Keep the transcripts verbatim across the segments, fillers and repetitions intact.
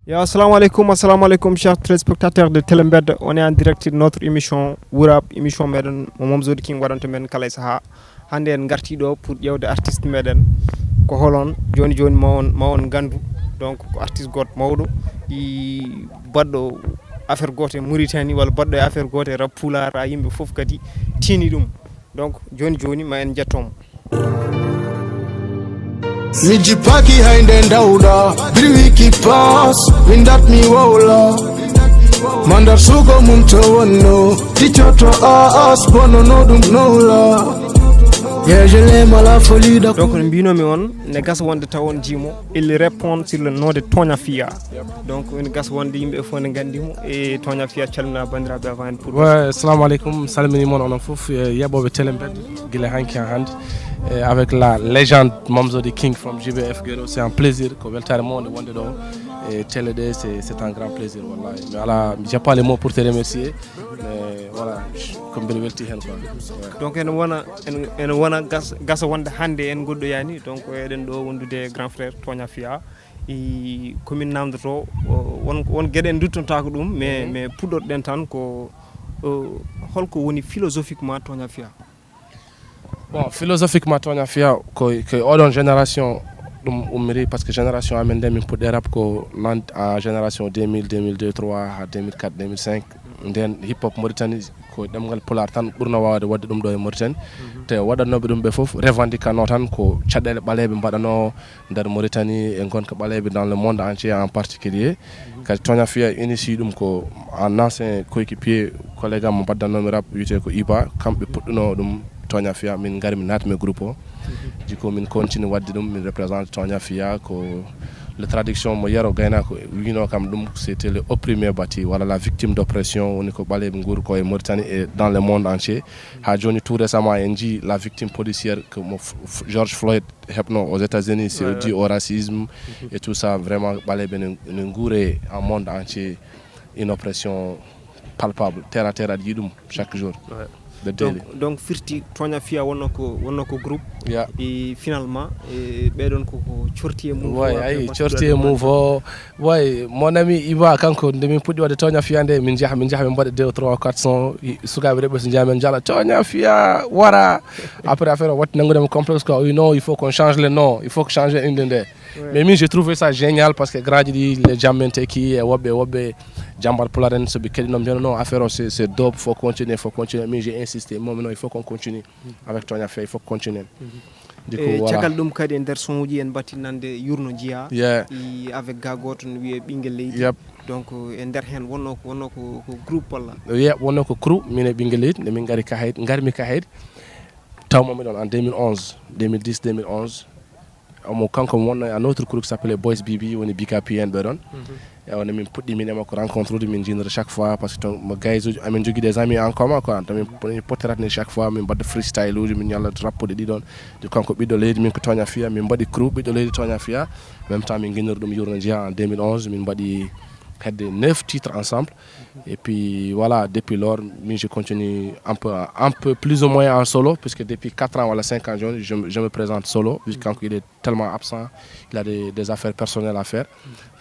Yo, assalamu aleykum, assalamu aleykum, chers téléspectateurs de Télé Mbedda. On est en direct sur notre émission Wurab, émission meɗen mo Momzodi King waɗanta men kala e saha. Hannde en ngarti ɗo pour ƴeewde artiste meɗen. Ko holon? Joni joni ma on, ma on ngandu. Donc ko artiste goto mawɗo, i baɗɗo affaire goto e Mauritanie, walla baɗɗo e affaire goto e rap pulaar, ha yimɓe fof kadi tini ɗum. Donc joni joni ma en jettomo. Mi jippaaki hay nde ndawɗa, bir wiki pass, windat mi wowla. Mandar sugo mum to wonno, ticcoto aas, bonono ɗum nowla. Yeah, je l'aime à la folie da. Donc no mbinomi on, ne gasa wonde taw on jiimo, il répond sur le nom de Toña Fiya. Donc ene gasa wonde yimɓe fof ne nganndi mo e Toña Fiya. Calmina banndiraaɓe avant en pour Ouais, assalamu aleykum, salmini mon onon fof, eh, yeɓoɓe Télé Mbedda, gila hanki ha hannde. Eh, avec la légende Mamzodi King from J B F Gero, c'est un plaisir, ko weltare mawde wonde ɗo e télé ɗe, c'est c'est un grand plaisir wallahi. Mi ala, mi j'ai pas les mots pour te remercier, mais voilà, ko mbeɗa welti hen quoi. Ouais. Donc ene wona, ene ene wona gas- gasa wonde hannde en goɗɗoyani, donc eɗen ɗo wondude grand frère Toña Fiya. I komin namdoto o- won won geɗe en duttontako ɗum, mais mais puɗɗotoɗen tan ko o- holko woni philosophiquement Toña Fiya? Bon, philosophiquement Toña Fiya, ko ko oɗon génération ɗum ummiri, parce que génération amen nde min puɗɗi rap ko nan en génération deux mille, deux mille deux, trois ha deux mille quatre, deux mille cinq. Nden hip hop Mauritanie ko ɗemngal pulaar tan ɓurno wawde waɗde ɗum ɗo e Mauritanie. Te waɗannoɓe ɗum ɓe fof revendiquano tan ko caɗele ɓaleɓe mbaɗano nder Mauritanie e gonka ɓaleɓe dans le monde entier en particulier. Kadi Toña Fiya initie ɗum ko un ancien coéquipier, collègue am mo mbaɗdannomi rap wiyete ko Iba, kamɓe puɗɗuno ɗum Toña Fiya, min ngari min naatmi e groupe o. Du coup min continue waɗde ɗum, min représente Toña Fiya ko le traduction mo Yero Gaynako wino kam ɗum, c'était le opprimé bâti, walla la victime d'oppression, woni ko ɓaleɓe nguuri ko e Mauritanie et dans le monde entier. Ha joni tout récemment en jii la victime policière que mo F- F- George Floyd heɓno aux États-Unis, c'est dû au racisme et tout ça. Vraiment ɓaleɓe ne ne nguure en monde entier une oppression palpable, terre à terre, aɗa yii ɗum chaque jour. Ɓe donc deeli. Donc firti Toña Fiya wonno ko wonno ko groupe. Ya. Et finalement e ɓeɗon koko corti e mum Way ayi corti e mum fo. Way mon ami Iba, kanko nde min puɗɗi waɗde Toña Fiya nde, min jaha min jaha min mbaɗa deux trois quatre cent, sukaɓe reɓe so jeeya min jala Toña Fiya wara. Après affaire o watti nanngude mo complexe quoi, wi non, il faut qu'on change le nom, il faut que changer inde nde. Mais min j'ai trouvé ça génial parce que graji ɗi le jammen teki e woɓɓe woɓɓe jambar pulaar en soɓe keɗino mbiyano non, affaire o c'est c'est dope, faut continuer, faut continuer. Min j'ai insisté, momi non, il faut qu'on continue avec Toña Fiya, il faut continuer. Du coup, E voilà. Caggal ɗum kadi e nder sonuji en mbatti nande yurno jeeya. Yeah. I avec ga goto no wiye ɓinguel leydi. Yep. Donc e nder hen wonno ko wonno ko ko groupe walla? Ye wonno ko crew, min e ɓinguel leydi, nde min ngari Kahayɗi, ngarmi Kahayɗi, tawmo miɗon en deux mille onze, deux mille dix, deux mille onze. Omo kanko mi wonno e un autre crew qui s'appelait Boys B B, woni B K P en ɓe ɗon. E wonde min puɗɗi min e makko rencontre ude, min jinnoto chaque fois parce que ton mo guys uji amin jogui des amis en commun quoi, to min potterata ni chaque fois min mbaɗa freestyle uji, min ñalla rappude ɗiɗon. De kanko ɓiɗɗo leydi, min ko Toña Fiya, min mbaɗi crew ɓiɗɗo leydi Toña Fiya. Même temps min guinnori ɗum yurno jeeya en deux mille onze, min mbaɗi hedde neuf titres ensemble. Et puis voilà, depuis lors min je continue un peu un peu plus ou moins en solo, puisque depuis quatre ans wala cinq ans joni je, je me présente solo, vu que kanko il est tellement absent, il a des, des affaires personnelles à faire.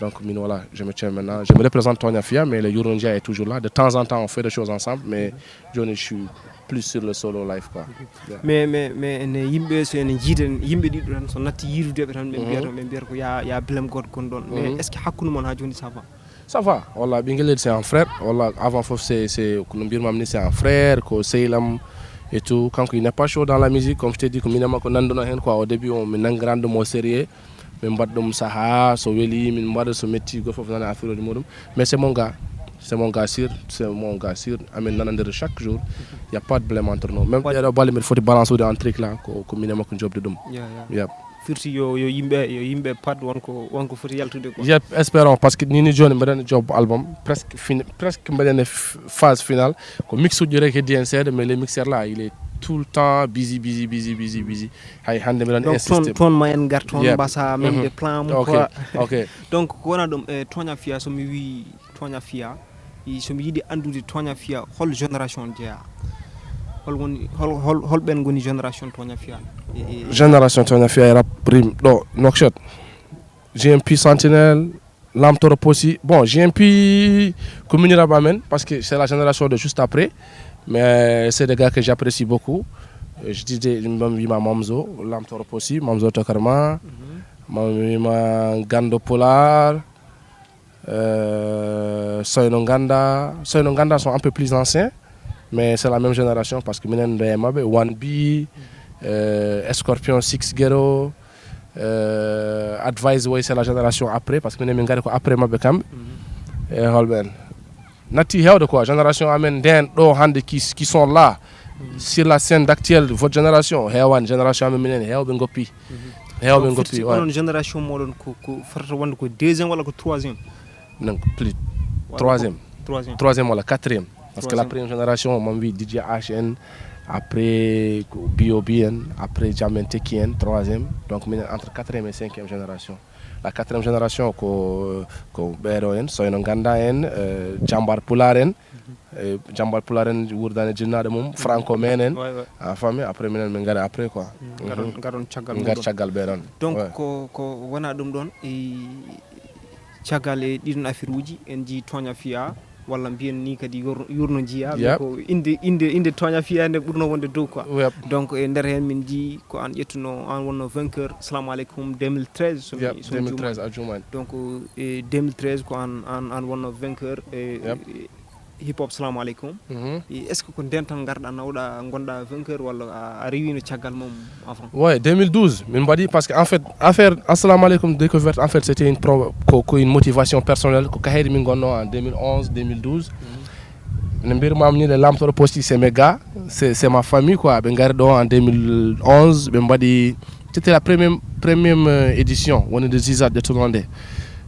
Donc min voilà, je me tiens maintenant, je me représente Toña Fiya, mais le yurno jeeya est toujours là. De temps en temps on fait des choses ensemble, mais joni je suis plus sur le solo life quoi. Yeah. Mais mais mais ene yimɓe so ene jiida yimɓe ɗiɗo tan so natti yiidudeɓe tan ɓe mbiyata ɓe mbiyata ko ya ya bilem goto kon ɗon. Mais est ce que hakkude mon ha joni ça va? Ça va, walla ɓinguel leydi c'est un frère, walla avant fof c'est c'est ko no mbirmam ni, c'est un frère, ko sehil am et tout. Kanko il n'est pas chaud dans la musique, comme je t'ai dit, ko min e makko nanduno hen quoi. Au début on min nangiran ɗum au sérieux, min mbaɗa ɗum saaha so weeli min mbaɗa, so metti goto fof nana affaire uji muɗum. Mais c'est mon gars, c'est mon gars sûr, c'est mon gars sûr, amin nanodira chaque jour. Y a pas de problème entre nous, même ɗeɗo balle mbiɗa foti balance ude en trique là, ko ko min e makko jobde ɗum. Ya, ya. Yep. Firti yo yo yimɓe yo yimɓe pat wonko wonko foti yaltude quoi. Yep, espérons, parce que nini joni mbeɗen job album presque fin, presque mbeɗen e f- phase finale. Ko mix uji rek heddi hen seeɗa, mais les mixeurs là il est tout le temps busy busy busy busy busy. Hay hannde mbeɗen Donc toon insiste. Toon ma en ngar toon Yep. Mbasa même Mhm. Des plans mum Ok, quoi. Ok. Donc ko wona ɗum e Toña Fiya, somi wi Toña Fiya, i somi yiɗi anndude Toña Fiya hol génération jeeya? Hol woni hol hol hol ɓen ngoni génération Toña Fiya? E- e- Génération Toña Fiya e rap rim ɗo Nouakchott, G M P Sentinelle, Lamtoro Posi. Bon, G M P, ko miñiraɓe amen, parce que c'est la génération de juste après. Mais c'est des gars que j'apprécie beaucoup. Euh, Je disais, Mam Wima Mamzo, Lamtoro Posi, Mamzo Tokarma, Mam Wima Gando Polar, euh, Soyno Ganda. Soyno Ganda sont un peu plus anciens, mais c'est la même génération parce que minen nde maɓɓe, One B, euh, Scorpion Six Gero, euh, Advice, oui, c'est la génération après, parce que minen min ngari ko après maɓɓe kamɓe. E holɓe en natti heewde quoi, génération amen nden ɗo hannde qui, qui sont là sur la scène d'actuel, votre génération heewani, génération amen minen heewɓe ngoppi. Heewɓe Donc, ngoppi firti ouais. Onon génération moɗon ko, ko fotata wonde ko deuxième walla ko troisième? Donc plus Walla troisième ko troisième. Troisième walla quatrième, parce que la Troisième. Première génération, mam wi Didier H en, après ko B O B en, après Jam en Tekki en, troisième. Donc minen entre quatrième et cinquième génération. La quatrième génération ko, ko ɓeeɗo en, Soyno Ganda en, euh, Jambar Pulaar en, euh, Jambar Pulaar en wurdani jinnaɗo mum, Franco men en. Ouais, ouais. A faami, après minen min ngari après quoi. Ngaron ngaron caggal Ngar muɗum. Caggal ɓe ɗon. Donc Ouais. Ko, ko wona ɗum ɗon e caggal e ɗiɗon affaire uji en jii tooña fiya, walla mbiyen ni kadi yur- yurno jiya, mais Yep. Ko inde, inde, inde tooña fiya nde ɓurno wonde dow quoi. Yep. Donc e nder heen min jii ko an ƴettuno, an wonno vainqueur, salamu aleykum deux mille treize, so mi- Yep, so mi juumaani. Deux mille treize a juumaani. Donc e deux mille treize ko an, an, an wonno vainqueur e Yep. E hip hop, salamu aleykum. Mhm. E est-ce que ko nden tan ngarɗa nawɗa, ngonɗa vainqueur, walla a, a rewino caggal mum avant? Ouais, deux mille douze min mbaɗi, parce que en fait affaire Assalamu Aleykum Découverte, en fait c'était une pro- ko, ko une motivation personnelle, ko kahaydi min gonno en deux mille onze, deux mille douze. Ne mbirmam ni le Lamtoro Posti, c'est mes gars, c'est c'est ma famille quoi. Ɓe ngari ɗo en deux mille onze, ɓe mbaɗi, c'était la première, première euh, édition woni de Zizat de Toulonde.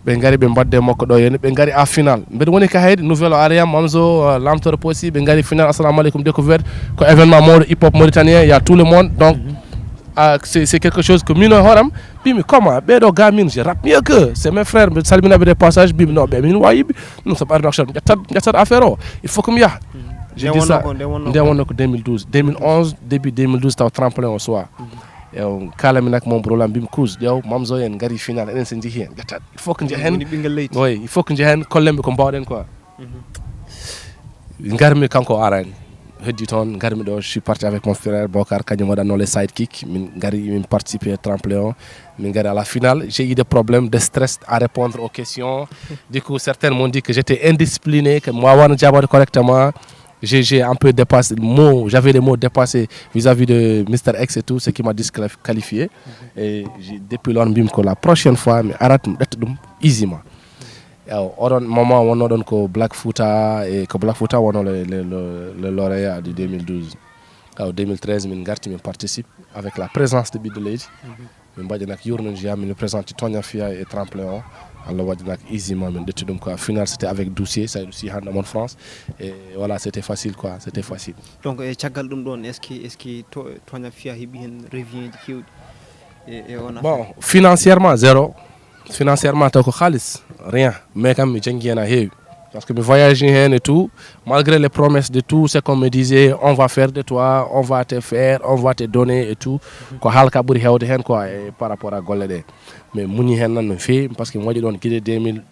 Ɓe ngari ɓe mbadde makko ɗo yene, ɓe ngari à final. Mbeɗa woni ka hayde Nouvelle Area, Mamzo, euh, Lamtoro Posi, ɓe ngari final Assalamu Aleykum Découverte, ko événement mawɗo hip hop mauritanien, il y a tout le monde. Donc ah, c'est c'est quelque chose que min o hooram mbimi comment ɓeɗo ga min je rap mieux que c'est mes frères, mbiɗa salminaɓe de passage, mbimi non ɓe min wawiɓe. Ɗum so ɓarno action ƴettat ƴettat affaire o, il faut que mi yaha. Je Nde dis wonno ça. Ko- nde wonno Nde ko- Wonno ko deux mille douze, deux mille onze, début deux mille douze, taw tremplin o soir. E o kalami nak mon problème, mbimi couche ƴeew Mamzo en ngari final, enen so jeehi hen ƴettat, il faut que jeeya hen. Woni ɓinguel leydi. Oui, il faut que jeeya hen, kollen ɓe ko mbawɗen quoi. Ngarmi, kanko arani, heddi toon, ngarmi ɗo, je suis parti avec mon frère Bokar, kañum waɗatno les sidekick, min ngari min participer tremplin o. Min ngari à la finale, j'ai eu des problèmes de stress à répondre aux questions. Du coup certains m'ont dit que j'étais indiscipliné, que mi wawano jaabade correctement. J'ai j'ai un peu dépassé, mots, j'avais des mots dépassés vis-à-vis de Mister X et tout, ce qui m'a disqualifié. Et j'ai- depuis lors mbimi ko la prochaine fois mi arat mi ƴetta ɗum easy ma. Ewa, oɗon moment wonno ɗon ko Black Fouta, e ko Black Fouta wonno le, le, le, le lauréat de deux mille douze. Aw deux mille treize min garti min participe avec la présence de ɓiɗɗo leydi. Min mbaɗi nak yurno jeeya min présente Toña Fiya e tremplin o. Allah waɗi nak easy ma min ƴetti ɗum quoi. Final c'était avec Doucier, Saydou Sy hande mon France. Et voilà, c'était facile quoi, c'était facile. Donc e caggal ɗum ɗon, est-ce que est-ce que to- Toña Fiya heɓi hen revient ji kewɗi e, e on affaire? Bon, financièrement zéro. Financièrement taw ko xaalis, rien. Mais kam mi janngi hen ha heewi, parce que mi voyage hen et tout, malgré les promesses de tout ce qu'on me disait, on va faire de toi, on va te faire, on va te donner et tout. Ko haalka ɓuri hewde hen quoi, e par rapport à golle ɗe. Mais muñi hen nan no feewi, parce que mi waɗi ɗon guide deux mille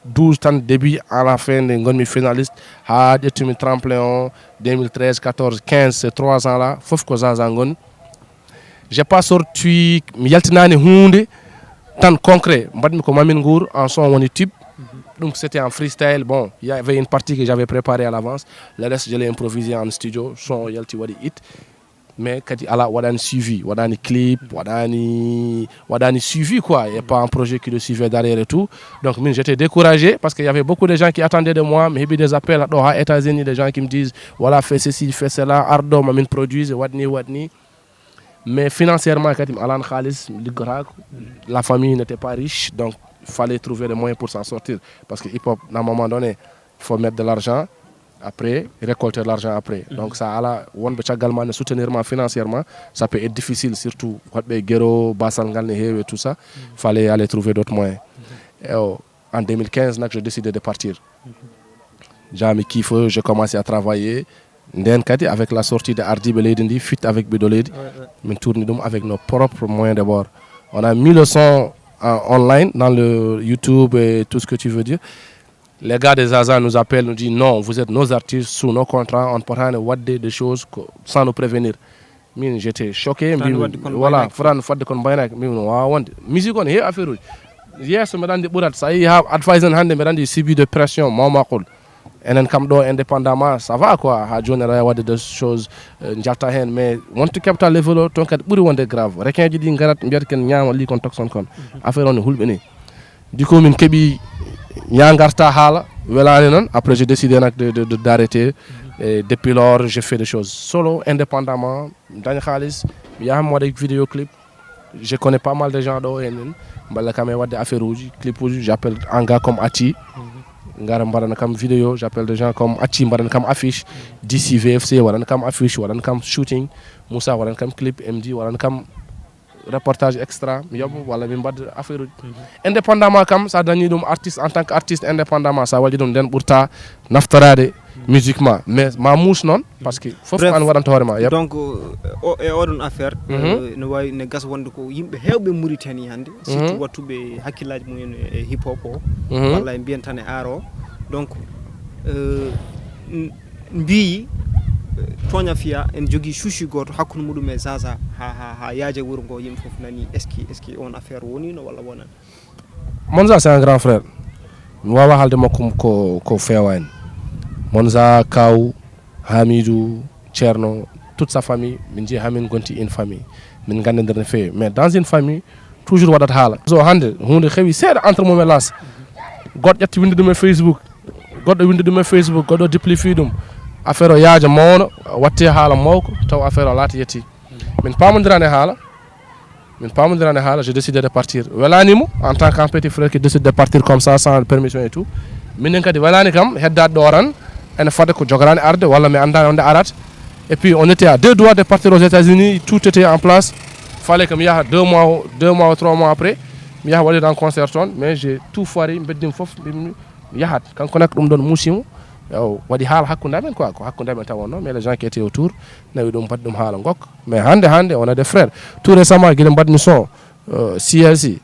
douze tan début à la fin nde gonmi finaliste, ha ƴettumi tremplin o deux mille treize, quatorze, quinze, ces trois ans là fof ko Zaza gonmi. J'ai pas sorti, mi yaltinani hunde tan concret. Mbaɗmi ko Mamin Ngour en son woni tube. Ɗum c'était en freestyle. Bon, il y avait une partie que j'avais préparée à l'avance. Le reste je l'ai improvisé en studio. Son o yalti, waɗi hit. Mais kadi ala, waɗani suivi, waɗani clip, waɗani waɗani suivi quoi. Et pas un projet qui le suivait derrière et tout. Donc min j'étais découragé parce que y avait beaucoup de gens qui attendaient de moi. Mi heɓi des appels ɗo ha États-Unis, des gens qui me disent voilà, fais ceci, fais cela, arɗo ma min produise, waɗni waɗni. Mais financièrement kadi mi alano xaalis, mi liggotako. La famille n'était pas riche, donc il fallait trouver des moyens pour s'en sortir. Parce que hip hop, à un moment donné, il faut mettre de l'argent, après récolter l'argent après. Donc ça ala, wonɓe caggal ma ne soutenir ma financièrement, ça peut être difficile, surtout woɗɓe guero, basal ngal ne heewi et tout ça. Fallait aller trouver d'autres moyens. Et oh, en deux mille quinze nak j'ai décidé de partir. J'ai mis qu'il faut, j'ai commencé à travailler. Nden kadi avec la sortie de Ardiɓe Leydi Ndi, feat avec Ɓiɗɗo Leydi, min tourni ɗum avec nos propres moyens de bord. On a mis le son euh, online, dans le YouTube et tout ce que tu veux dire. Les gars de Zaza nous appellent, nous disent non, vous êtes nos artistes, sous nos contrats, on ne peut pas avoir des choses que- sans nous prévenir. Min, j'étais choqué. Fotaani Mbi- waɗde kono voilà, mbaynaaki. Fotaani waɗde kono mbaynaaki. Min, no waawa wonde. Musique on, he affaire uji. Yeeso mbeɗa anndi ɓurat. So a yii haa advice en hannde, mbeɗa anndi subit de pression, mawmakol. Enen kam ɗo, indépendamment, ça va quoi. Haa jooni aɗa waawi waɗde des choses, euh, njalta heen. Mais wonto keɓta level o, toon kadi ɓuri wonde grave. Requin ji ɗi ngarat, mbiyata ken ñaama li kon tokson kon. Affaire on ne hulɓini. Du coup, min keɓi ña ngarta haala, welaani noon. Après, j'ai décidé nak de, de, de- d'arrêter. Et depuis lors, je fais des choses solo, indépendamment. Mi daña xaalis, mi yaha mi waɗa vidéo clip. Je connais pas mal de gens ɗo heen. Mballa kam e waɗde affaire uji, clip uji, j'appelle un gars comme Ati. Ngara mbaɗana kam vidéo, j'appelle des gens comme Ati mbaɗana kam affiche. D C V F C waɗana kam affiche, waɗana kam shooting. Moussa waɗana kam clip, M D waɗana kam reportage extra. Mi yoɓa walla min mbaɗa affaire uji. Indépendamment kam, sa dañi ɗum artiste, en tant que artiste indépendamment, sa waɗi ɗum, nden ɓurta naftoraade musique ma. Mais ma muus noon, parce que fof Bref, ko an waɗanta hoore ma. Yep. Donc, euh, o, e oɗon affaire, Mhm. euh, no waawi, ne gasa wonde ko yimɓe heewɓe Mauritanie hannde, surtout Mhm. wattuɓe hakkillaaji mumen e hip hop o, Mhm. walla e mbiyen tan e art o. Donc, euh, n- mbiyi, euh, Tooña Fiya en jogii suusi gooto hakkunde muɗum e Zaza, ha, ha, ha yaaja wuro ngo, yimɓe fof nani, est-ce que, est-ce que on affaire woniino walla wonani? Monza, c'est un grand frère. Mi waawaa haalde makko ko, ko feewaani. Monza, Kaw, Hamidou, Thierno, toute sa famille, min njiya haa min ngonti une famille. Min nganndondira no feewi. Mais dans une famille, toujours waɗat haala. So hannde, huunde heewi seeɗa entre mum e Lass. Goɗɗo ƴetti winndi ɗum e Facebook. Goɗɗo winndi ɗum e Facebook, goɗɗo diplifii ɗum. Affaire o yaaja mawna, waɗti haala mawko, taw affaire o laati yetti. Min paamondirani haala. Min paamondirani haala, j'ai décidé de partir. Welaani mo, en tant qu'un petit frère qui décide de partir comme ça, sans permission et tout. Minen kadi welaani kam, heddaade ɗo tan, ene fada ko jogoraani arde, walla mi anndaani wonde arat. Et puis, on était à deux doigts de partir aux États-Unis, tout était en place. Fallait que mi yaha deux mois, deux mois ou trois mois après, mi yaha waɗi dans concert toon, mais j'ai tout foiré, mbeddimi fof, mbimi mi yahat. Kanko nak ɗum ɗon muusimo, o waɗi haala hakkunde amen quoi, ko hakkunde amen taw wonno, mais les gens qui étaient autour, nawi ɗum, mbaɗi ɗum haala ngokka. Mais hannde, hannde, on est des frères. Tout récemment, gila mbaɗmi son, euh, C L C,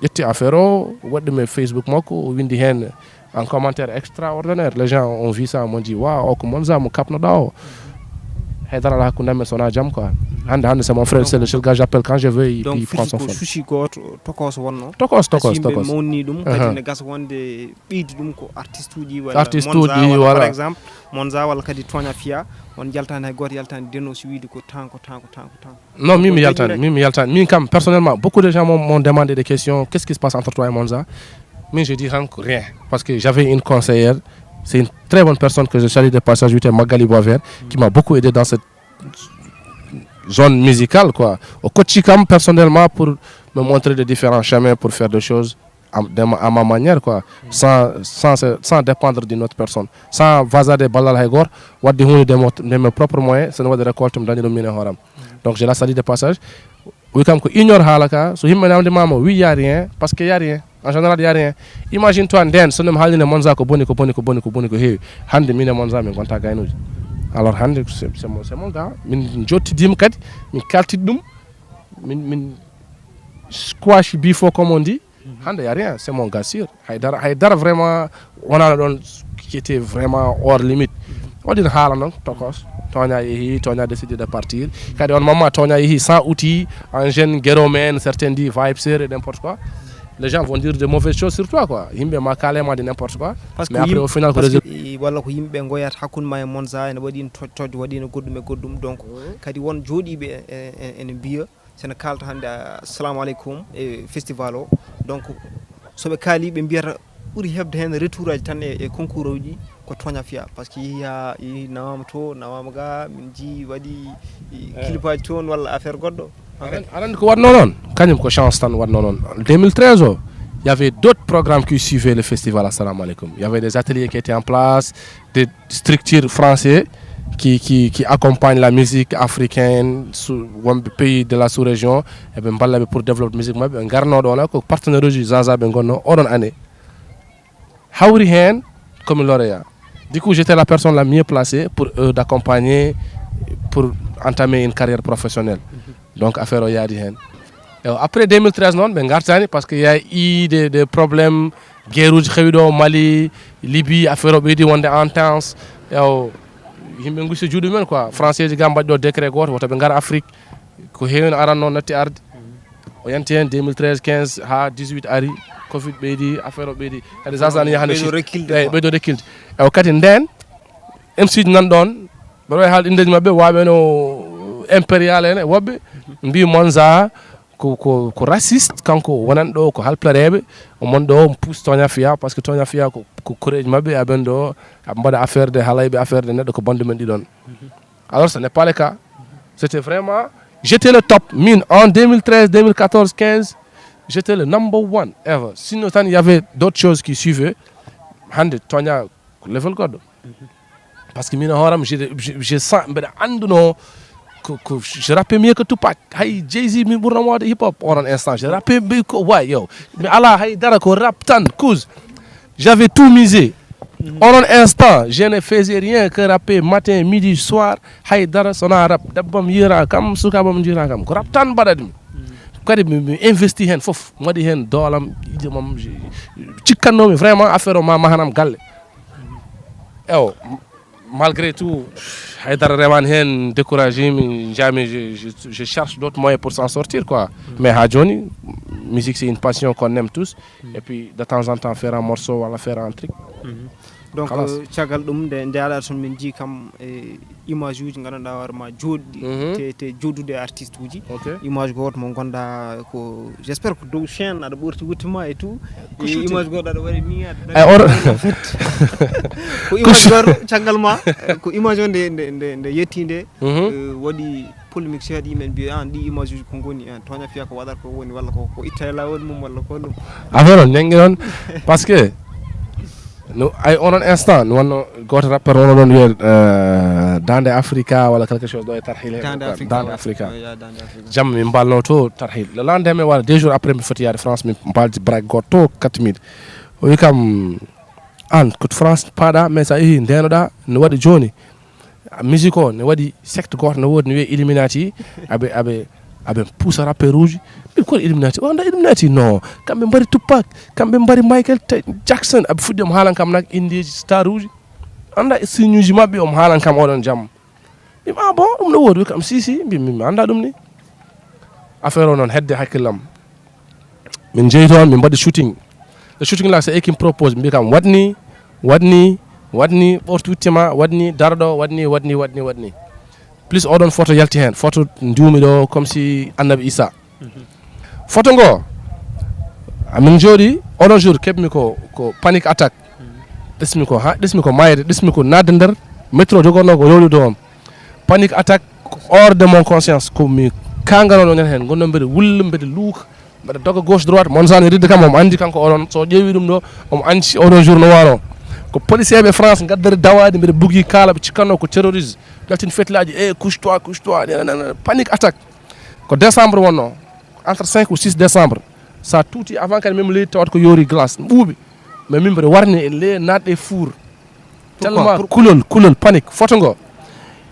ƴetti affaire o, waɗi ɗum e Facebook makko, o winndi heen un commentaire extraordinaire. Les gens ont vu ça, m'ont dit, waouh, o ko Monza mo kaɓnoɗaa o. Haydara alaa hakkunde amen, so wonaa jam quoi. Hannde, hannde, c'est mon frère, c'est le seul gars, j'appelle quand je veux, il, Donc, il prend firti son ko phone. Suusi gooto, tokos wonno. Tokos, tokos, Kasi yimɓe tokos. Mawnni ɗum, kadi Uh-huh. Ne gasa wonde ɓeydi ɗum ko artiste uji walla Artiste Monza uji, walla, par voilà. Exemple, Monza walla kadi Tooña Fiya, on njaltaani hay gooto, yaltaani denno si wiide ko tan, ko tan, ko tan, ko tan. Non, min mi Ko yaltaani, direct. Min mi yaltaani. Min kam, personnellement, beaucoup de gens m'ont, m'ont demandé des questions. Qu'est-ce qui se passe entre toi et Monza? Mais je dis rien, parce que j'avais une conseillère, c'est une très bonne personne que je salue de passage, c'était Magali Boisvert, qui m'a beaucoup aidé dans cette zone musicale, quoi. O coachi kam personnellement pour me montrer de différents chemins pour faire des choses à, de ma- à ma manière, quoi, sans, sans, sans dépendre d'une autre personne, sans vasader ballal hay gooto, waɗde huunde de mo- de mes propres moyens, so mi waɗi récolte, mi dañi ɗum min e hooram. Donc, je la salue de passage. Wi kam ko ignore haala ka, so yimɓe namdima mo, wi y a rien, parce que y a rien. En général, y a rien. Imagine toi, nden, so mi haalni Monza ko boni, ko boni, ko boni, ko boni, ko heewi. Hannde, min e Monza, min ngonta gaynuuji. Alors, hannde, c'est, c'est mon, c'est mon gars. Min jottidima kadi, min kaltit ɗum, min, min squash before, comme on dit. Hannde, y a rien, c'est mon gars sûr. Haydara, haydara vraiment, wonano ɗon qui était vraiment hors limite. Waɗi haala noon, tokos. Tooña yeehi, Tooña décidé de partir. Kadi on moment, Tooña yeehi sans outil, en jeune, gueromène, certains disent vibe serré, n'importe quoi. Les gens vont dire de mauvaises choses sur toi, quoi. Yimɓe ma kaale ma de n'importe quoi. Parce que Mais après, yim- au final, ko parce que résultat. I- walla ko yimɓe ngoyata hakkunde ma e Monza, ene waɗi no toj toj, waɗi no goɗɗum e goɗɗum. Donc, kadi won jooɗiiɓe e- e- ene mbiya, so ene kaalta hannde, "Assalamu aleykum" e festival o. Donc, so ɓe kaali, ɓe mbiyata ɓuri heɓde heen retour aji tan e, e concours uji ko Tooña Fiya. Parce que yeehi haa, yeehi nawama to, nawama ga, min njii waɗi, i, Eh. Clip aji toon walla affaire goɗɗo. En fait, Aɗa anndi ko waɗnoo noon? Kañum ko chance tan waɗnoo noon. Deux mille treize o, il y avait d'autres programmes qui suivaient le festival Assalamu Alaikum. Il y avait des ateliers qui étaient en place, des structures françaises qui, qui, qui accompagnent la musique africaine, sous, wonɓe pays de la sous-région, eɓe mballa ɓe pour développer musique maɓɓe. Ɓe ngarnoo ɗoon, ko partenaire uji Zaza ɓe ngonnoo oɗon année. Hawri heen komi lauréat. Du coup, j'étais la personne la mieux placée pour eux d'accompagner, pour entamer une carrière professionnelle. Donc, affaire o yaadi heen. Eyo, après deux mille treize noon ɓe ngartani, parce que y a eu des, des problèmes, guerre uji xewi ɗo Mali, Libye, affaire o ɓeydi wonde en tense. Eyo, yimɓe gusti juuɗe mumen quoi. Français ji ga mbaɗi ɗo décret goto, woto ɓe ngar Afrique. Ko heewi no aran noon natti arde. O yanti hen deux mille treize, quinze ha dix-huit ari, covid ɓeydi, affaire o ɓeydi. Kadi sasa ne yahande Ɓeydo Chine. Reculde Eyi, quoi. Ɓeydo reculde. Eyo, kadi nden M C ji nan ɗon, mbeɗa wawi haalde indeji mabɓe, waɓe no Impérial en e woɓɓe mbi Monza ko, ko, ko raciste, kanko wonani ɗo ko halplareɓe, o mon ɗo puus Toña Fiya, parce que Toña Fiya ko, ko koreji mabɓe, aɓen ɗo aɓe mbaɗa affaire de halayɓe, affaire de neɗɗo ko bandu men ɗiɗon. Alors ce n'est pas le cas. C'était vraiment, j'étais le top. Min, en deux mille treize, deux mille quatorze, quinze, j'étais le number one ever. Sinon, il y avait d'autres choses qui suivaient. Hande Toña ko level goɗɗo. Parce que min e hooram, je, je, je sens, mbeɗa annduno ko, ko je rappais mieux que Tupac. Hay Jay-Z min ɓurno wawde hip hop onon instant. Je rappais mieux que, wa yo. Mi ala hay dara, ko rap tan, cause j'avais tout misé. Onon instant, je ne faisais rien que rapper matin, midi, soir. Hay dara sona rap, dabbam yira kam, sukabam jira kam. Ko rap tan mbaɗatmi. Kadi mi, mi investi hen fof, mi waɗi hen doolam, yiɗe mam, je, je, cikkannomi vraiment affaire o ma mahanam galle. Ewo, m-, malgré tout, haydara remani hen, découragé mi, jamais je, je, je cherche d'autres moyens pour s'en sortir quoi. Mais ha joni, musique c'est une passion qu'on aime tous. Et puis de temps en temps faire un morceau wala faire un truc. Donc Halas. Euh, caggal ɗum nde nde aɗa toon min jii kam e image uji ganduɗa hoore ma joɗɗi Mhm. te te joɗude e artiste uji. Ok. Image goto mo gonda ko j'espère ko dow chaîne aɗa ɓorti wutte ma et tout. Ko shooting. Image goto aɗa waɗi ni aɗa Eh, or- en fait ko image goto caggal ma eh, ko image o nde nde nde nde yetti nde Mhm. euh, waɗi polémique seeɗa yimɓe mbiya an ɗi image uji ko goni an Toña Fiya ko waɗata ko woni walla ko ko itta e lawol mum walla ko ɗum. Affaire on ñangi noon. Parce que no ay onon instant no wonno goto rappeur wonno ɗon wiye euh, dande africa walla quelque chose ɗo e tarhil Dande Africa, dande ouais. Africa Ouais, ya Dande Africa. Jamma min mbalno to tarhil le lendemain walla deux jours après mi foti yaade france min mbaldi braque goto to quatre mille o wi kam an ko france paɗa mais sa yeehi ndenoɗa no waɗi joni musique o ne waɗi secte goto ne wodi ne wiye illuminati aɓe aɓe aɓe puusa rappeur uji ɓe kono illuminati o anda illuminati non kamɓe mbari tuppak kamɓe mbari michael T- jackson aɓe fuɗɗi omo haalan kam nak indeji star uji anda signe uji mabɓe omo haalan kam oɗon jamma mbimi ah bon ɗum no wodi wi kam si si mbimi mi anda ɗum ni affaire o noon hedde hakkillam min jeeyi toon min mbaɗi shooting le shooting la c'est équipe propose mbi kam waɗni waɗni waɗni ɓortu wittima waɗni daraɗo waɗni waɗni waɗni waɗni plus oɗon photo yalti heen photo ndiwmi ɗo comme si annabi issa photo ngo amin jooɗi oɗon jour keɓmi ko ko panique attaque ɗesmi ko ha ɗesmi ko mayde ɗesmi ko nadde nder métro jogorno ko rewlude on panique attaque hors de mon conscience ko mi kanganoɗo nen hen gonno mbeɗa wulla mbeɗa luuka mbeɗa doga gauche droite mon sano ridde kam omo andi kanko oɗon so ƴeewi ɗum ɗo omo andi oɗo jour no wano ko policier ɓe france gaddari dawadi mbeɗa bugi kala ɓe cikkanno ko terroriste jaltin fetilaji e couche toi couche toi panique attaque ko décembre wonno entre cinq ou six décembre sa tuuti avant kadi même leydi tawata ko yoori glace ɓuuɓi mais min mbeɗa warni e le natɗe four tellement kulol kulol panique photo ngo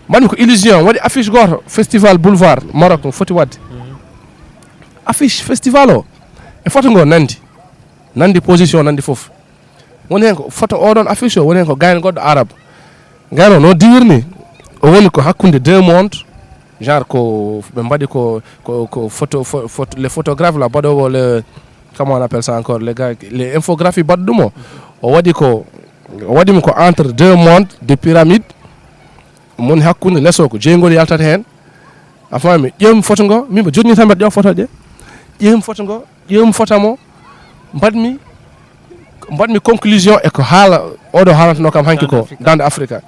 mbaɗmi ko illusion waɗi affiche goto festival boulevard maroc no foti wadde affiche festival o e photo ngo nandi nandi position nandi foof woni hen ko photo oɗon affiche o woni hen ko gayno goɗɗo arabe gayno no diwirni o woni ko hakkude deux monde genre ko ɓe mbaɗi ko ko ko photo photo les photographes la mbaɗowo le comment on appelle ça encore les gars les infographies mbaɗɗumo o waɗi ko o waɗimi ko entre deux monde de pyramide moni hakkude leso ko jeygol yaltata hen a faami ƴeewmi photo ngo min mbo jotni tan mbaɗa ƴeew photo ɗe ƴeewmi photo ngo ƴeewmi photo mo mbaɗmi mbaɗmi conclusion e ko haala oɗo haalantano kam hanki ko dande africa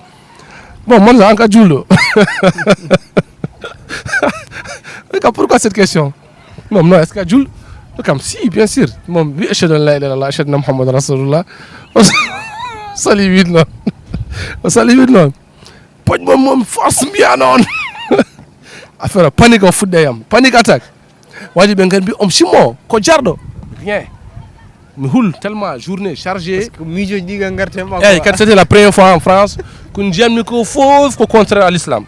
bon mon an ka juulɗo ka pourquoi cette question mom non est ce que a juulɗo kam si bien sûr mom wi ashhadu an la ilaha illallah ashhadu anna muhammadan rasulullah o sali wid noon o sali wid noon poƴ mom mom force mbiya noon affaire panique o fuɗɗe yam panique attaque waji ɓe ngari mbi om simmo ko jarɗo rien mi hul tellement journée chargé ko miijoji ɗi ga gartema eyyi kadi c'était la première fois en france ko jiyatmi ko foof ko contraire à l'islam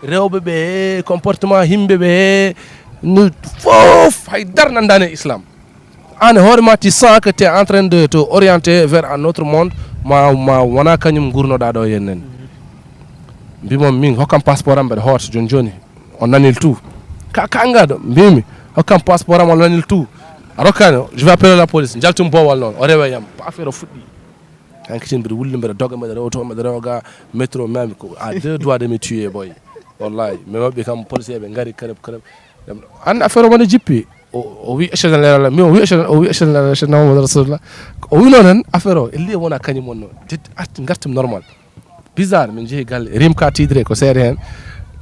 rewɓe ɓe comportement yimɓe ɓe No fof hay dara nanndaani e islam. Aan e hoore ma, tu sens que tu es en train de te orienter vers un autre monde, ma ma wona kañum ngurnoɗaa ɗo e enen. Mbimo min hokkam passeport am, mbeɗa hoota jooni jooni. On annule tout. Ka ka ngaɗo mbimi hokkam passeport am, on annule tout. A rokkani, je vais appeler la police, njaltum boowal noon, o rewa yam. Affaire o fuɗɗi. Hankitin mbiɗa wulli, mbeɗa doga, mbeɗa rewto, mbeɗa rewa ga métro, mami ko à deux doigts de me tuer, boy. Wallahi mi maɓɓi kam, policier ɓe ngari, karab karab. An affaire o mane jippi. O o wi échange leral mi, o wi échange, o wi échange leral, échange nama wala rasulullah. O wino tan affaire o elli wona kañum wonno. Jet at ngartim normal. Bizarre, min jeehi galle, Rimka Tidre ko seede heen,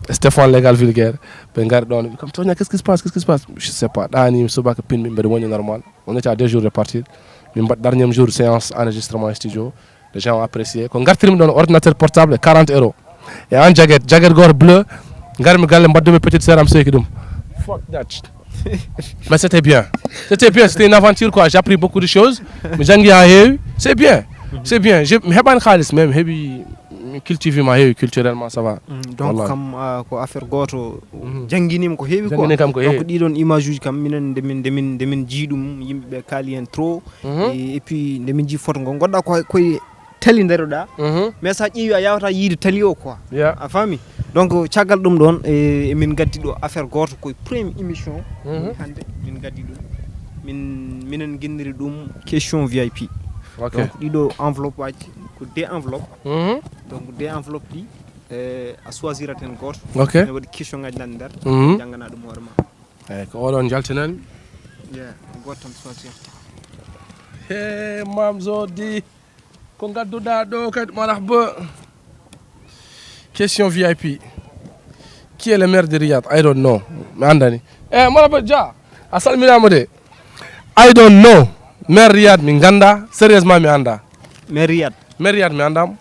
Stéphane Légal Vulgaire, ɓe ngari ɗoon, ɓe kam, Toña, qu'est-ce qui se passe, qu'est-ce qui se passe? Je sais pas, ɗaani subaka, pinmi, mbeɗa woni normal. On était à deux jours de partir. Min mbaɗ dernier jour séance enregistrement studio. Les gens ont apprécié. Ko ngartirmi ɗoon ordinateur portable e quarante euros. E an jaguette, jaguette gooto bleu. Ngarmi galle, mbaddumi petite sœur am, seeki ɗum. Fuck that. Mais c'était bien. C'était bien, c'était une aventure quoi. J'ai appris beaucoup de choses. Mi janngi haa heewi. C'est bien. C'est bien. Je, mi heɓaani xaalis, mais mi heɓi, mi cultivé ma heewi culturellement, ça va. Mm, donc Wallahi. Kam, ah, ko affaire gooto. Mhm. Jannginii mi ko heewi quoi. Jannginii kam ko Donc heewi. Ɗiɗon image uji kam minen nde min, nde min, nde min njii ɗum, yimɓe ɓe kaali heen trop. Mhm. Et, et puis nde min njii photo ngo, ngonɗa ko koye tali ndaroɗa. Mhm. Mais sa ƴeewi a yawata yiide tali o quoi. Yeah. A faami? Donc caggal ɗum ɗoon, e, emin gaddi ɗo affaire gooto, koye première émission. Mhm. Hannde min gaddi ɗum. Min, minen ngenniri ɗum question V I P. Ok. Donc ɗiɗo enveloppe aji, ko deux enveloppes. Mhm. Donc deux enveloppes ɗi, e, a choisirat heen gooto. Ok. Ne waɗi question ngaji nan nder. Mhm. Janngana ɗum hoore ma. Eyyi, ko oɗon jaltinani. Yeah, gooto tan choisir. He, Mam Zodi. Ko ngadduɗa ɗo kadi, marahba. Question V I P. Qui est le maire de Riyad? I don't know. Mi anndani. Eh, marahba Dia. A salminaama de. I don't know. Maire Riyad mi ngannda. Sérieusement mi annda. Maire Riyad. Maire Riyad mi annda mo.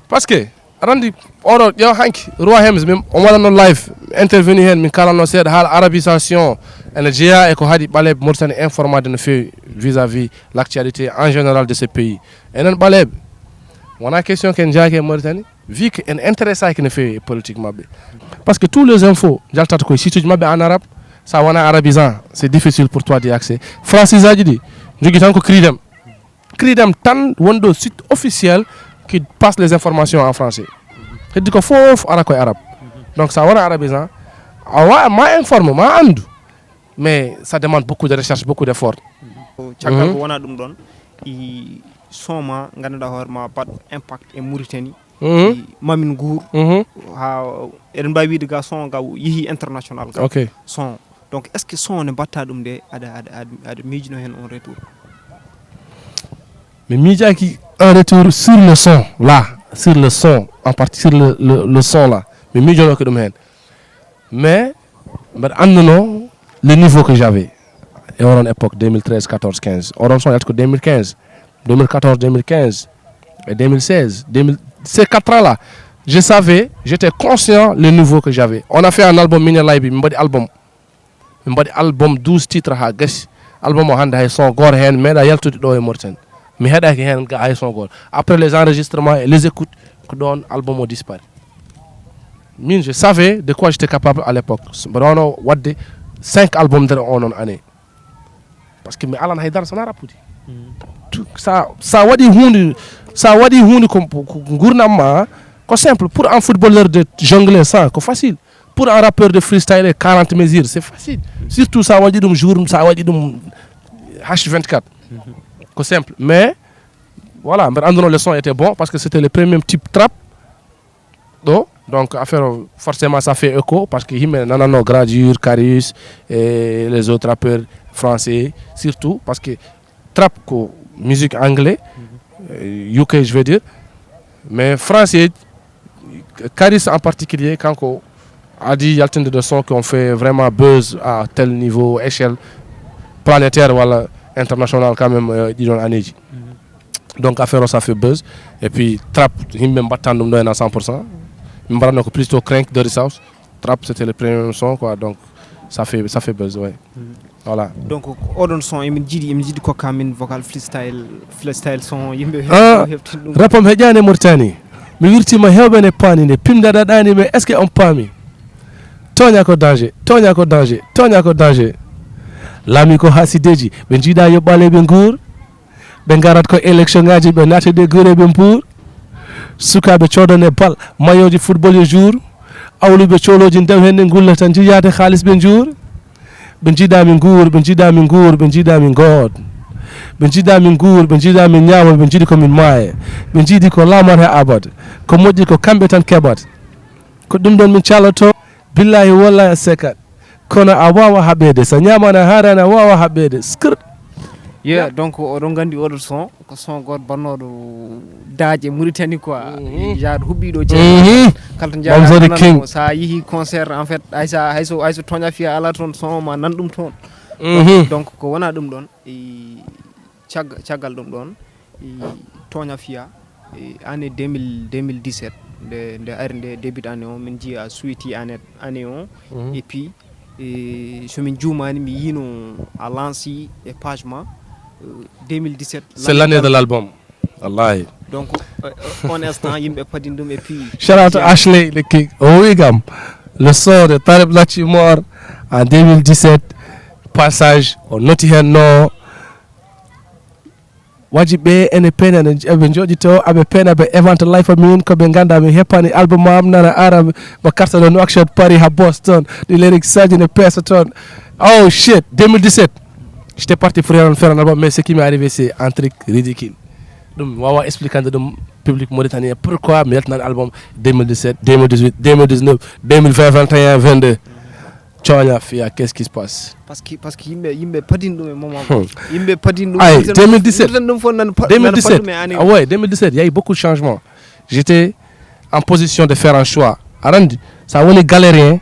Parce que aɗa anndi oɗo ƴeew hanki Roi Hems, min on waɗanno live, intervenu heen, min kalanno seeɗa haala arabisation ene jeeya e ko haɗi ɓaleeɓe Mauritanie informade no feewi vis-à-vis l'actualité en général de ce pays. Enen ɓaleeɓe, wona question ken jaaki e Mauritanie, vu que en intéressaki no feewi e politique maɓɓe. Parce que tous les infos njaltata koye site uji maɓɓe en arabe. Sa wona arabisant, c'est difficile pour toi d'y accès. Francisé aji ɗi jogui tan ko Cridem. Cridem tan woni ɗo site officiel qui passe les informations en français. Heddi ko fof ara koye arabe. Donc sa wona arabisant, a wa ma informe, ma andu. Mais ça demande beaucoup de recherche, beaucoup d'effort. Caggal ko wona ɗum ɗon, i son ma ngannduɗaa hoore ma baɗ impact e Mauritanie. Mhm. I mamin nguur. Mhm. Ha eɗen mbawi wiide ga son ga yeehi international ga. Ok. Son. Donc est-ce que son ne mbatta ɗum de aɗa, aɗa, aɗa, aɗa miijino heen on retour? Mi miijaki un retour sur le son là, sur le son, en partie sur le, le, le son là. Mi miijonoki ɗum heen. Mais mbeɗa annduno le niveau que j'avais e oɗon époque deux mille treize, quatorze, quinze. Oɗon son yalti ko deux mille quinze, deux mille quatorze, deux mille quinze et deux mille seize, deux mille, ces quatre ans là, je savais, j'étais conscient le niveau que j'avais. On a fait un album, Mine Laybi, min mbaɗi album. Min mbaɗi album douze titres ha gasi. Album o hannde hay son gooto heen meeɗa yaltude ɗo e Mauritanie. Mi heɗaki heen ga hay son gooto. Après les enregistrements et les écoutes, ko ɗon album o dispari. Min, je savais de quoi j'étais capable à l'époque. Mbeɗa wano waɗde cinq albums nder onon année. Parce que mi alan haydara sona rappude. Tout sa, sa waɗi hunde, sa waɗi hunde ko, ko, ko gurnam ma, ko simple. Pour un footballeur de jongler ça, ko facile. Pour un rappeur de freestyle quarante mesures, c'est facile. Surtout sa waɗi ɗum jour, sa waɗi ɗum H vingt-quatre. Ko simple. Mais voilà, mbeɗa annduno le son était bon parce que c'était le premier type trap. Ɗo, donc affaire o, forcément ça fait écho parce que yimɓe nananno Gradure, Karius et les autres rappeurs français, surtout parce que trap ko musique anglais, euh, U K je veux dire, mais français, Karius en particulier, kanko adi yaltinde de son qui ont fait vraiment buzz à tel niveau, échelle planétaire wala international quand même, euh, ɗiɗon anneeji. Donc affaire o ça fait buzz. Et puis trap, yimɓe mbattan ɗum ɗo en à cent pour cent. Min mbaɗatno ko plutôt Crank, Dirty South. Trap c'était le premier son quoi, donc ça fait, ça fait buzz, ouais. Voilà. Donc oɗon son emin jiiɗi, emin jiiɗi kokka min vocal freestyle, freestyle son yimɓe. Ah, heɓtin ɗum. Rap am heƴani e Mauritanie. Mi wirtima hewɓe ne paani nde pimda daɗani, mais est-ce que on paami? Tooña ko danger, tooña ko danger, tooña ko danger. Laami ko haasideeji, ɓe njiiɗa yo ɓaale ɓe nguur. Ɓe ngarat ko élection ngaji, ɓe naata ɗe gure ɓe mbuur. Sukaaɓe coodane bal, mayoji football yo jour. Awluɓe coolooji ndew heen ne ngulla tan njiyaade haalis ɓe njuur. Ɓe njiiɗa mi nguur, ɓe njiiɗa mi nguur, ɓe njiiɗa mi ngood. Ɓe njiiɗa mi nguur, ɓe njiiɗa mi ñaama, ɓe njiiɗi ko min maaya. Ɓe njiiɗi ko laamat he abad. Ko moƴƴi ko kamɓe tan keɓat. Ko ɗum ɗon min caloto. Billahi wallahi a seekat. Kono a waawa haɓeede. So ñaamaana haaraani a waawa haɓeede. Skr. Yeah, donc oɗon nganndi oɗo son ko son gooto bannooɗo daaje Mauritanie quoi. Genre huɓɓiiɗo ceeɗe. Kala to Mamzori njaɗa King. Sa yeehi concert en fait, haysa hayso hayso tooña fiya ala toon son ma nan ɗum toon. Donc ko wona ɗum ɗoon. E cagga- caggal ɗum ɗoon, e tooña fiya, e année deux mille deux mille dix-sept, nde nde ari nde début année o min njiya suiti année année o. Et puis e somin juumani mi yiino a lanci e page ma. Deux mille dix-sept, C'est l'année de l'album. Wallahi. Donc on instant yimɓe padini ɗum et puis Shout out to Ashley, le king. O wi kam, le son de Tareb Lachi Mor en deux mille dix-sept, passage, o noti heen no. Waji ɓe ene peena, ene- eɓe jooɗito, aɓe peena, ɓe event life min, ko ɓe ngannda mi heppani album am, nana ara mo karta ɗo Nouakchott, Paris, ha Boston, ɗi lyrics saji ne peesa toon. Oh shit, deux mille dix-sept, j'étais parti pour un faire un album, mais ce qui m'est arrivé, c'est un truc ridicule. Ɗum mi wawa expliquande ɗum public mauritanien, pourquoi mi yaltinani album deux mille dix-sept, deux mille dix-huit, deux mille dix-neuf, deux mille vingt, vingt et un, vingt-deux. Tooña fiya, qu'est-ce qui se passe? Parce que parce que yimɓe yimɓe padini ɗum e moment ko yimɓe padini ɗum. Ay, Ɗum deux mille dix-sept. Ɗum ɗum fof nan pa- nan deux mille dix-sept. Padum e année Ah ouais, deux mille dix-sept, il y a eu beaucoup de changements. J'étais en position de faire un choix. Aɗa anndi, sa woni galérien,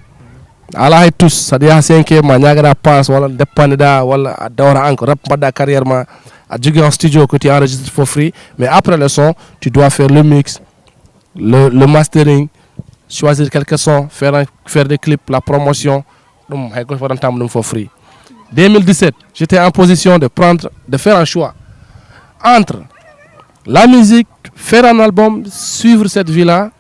a ala hay tous, saɗa yaha cinq ma ñagaɗa passe walla deppandeɗa walla a dawata encore rap mbaɗɗa carrière ma, a jogui un studio que tu enregistres for free, mais après le son tu dois faire le mix, le, le mastering, choisir quelques sons, faire, un- faire des clips, la promotion. Ɗum hay goto waɗantama ɗum for free. Deux mille dix-sept, j'étais en position de prendre, de faire un choix entre la musique, faire un album, suivre cette vie-là,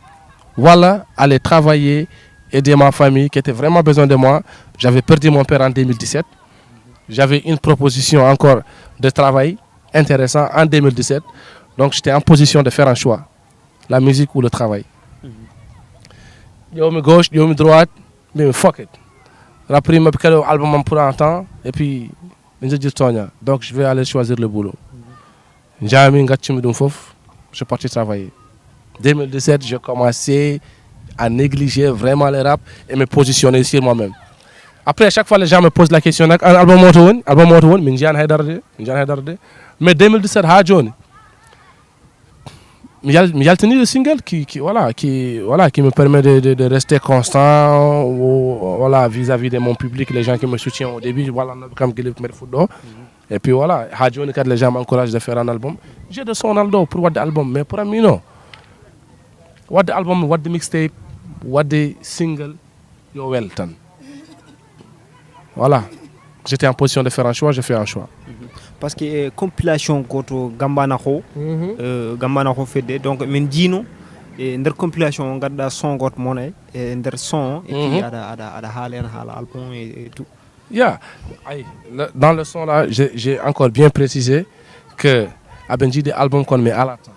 voilà, aller travailler, aider ma famille qui était vraiment besoin de moi. J'avais perdu mon père en deux mille dix-sept. J'avais une proposition encore de travail intéressant en deux mille dix-sept. Donc j'étais en position de faire un choix, la musique ou le travail. Ƴewmi gauche, ƴewmi droite, mbimi fuck it. Rappeur maɓɓe kadi o album am pour un temps et puis ɓe jejjir tooña. Donc je vais aller choisir le boulot. Njami gaccumi ɗum fof, je parti travailler. Deux mille dix-sept, je commençais à négliger vraiment le rap et me positionner sur moi-même. Après, chaque fois les gens me posent la question, nak an album oto woni, album oto woni, min jiyani haydara de, min jiyani haydara de. Mais deux mille dix-sept ha joni, mi yal- mi yaltini le single qui, qui voilà qui voilà qui me permet de, de, de rester constant, voilà, vis-à-vis de mon public, les gens qui me soutiennent au début, voilà, no kam gele mbeɗa fuɗɗo. Et puis voilà, ha joni kadi les gens m'encouragent de faire un album. J'ai de son aldo pour wadde album, mais pour ami non, wadde album, wadde mixtape, wadde single, yo wel tan. Voilà. J'étais en position de faire un choix, je fais un choix. Parce que e compilation goto gambana ho, gambana ho fedde, donc min jiino e nder compilation o gadda son goto mon e e nder son et puis aɗa aɗa aɗa haala en haala album et tout. Yeah. Ay, dans le son là, j'ai encore bien précisé que aɓe jiiɗi album kon mi ala tan.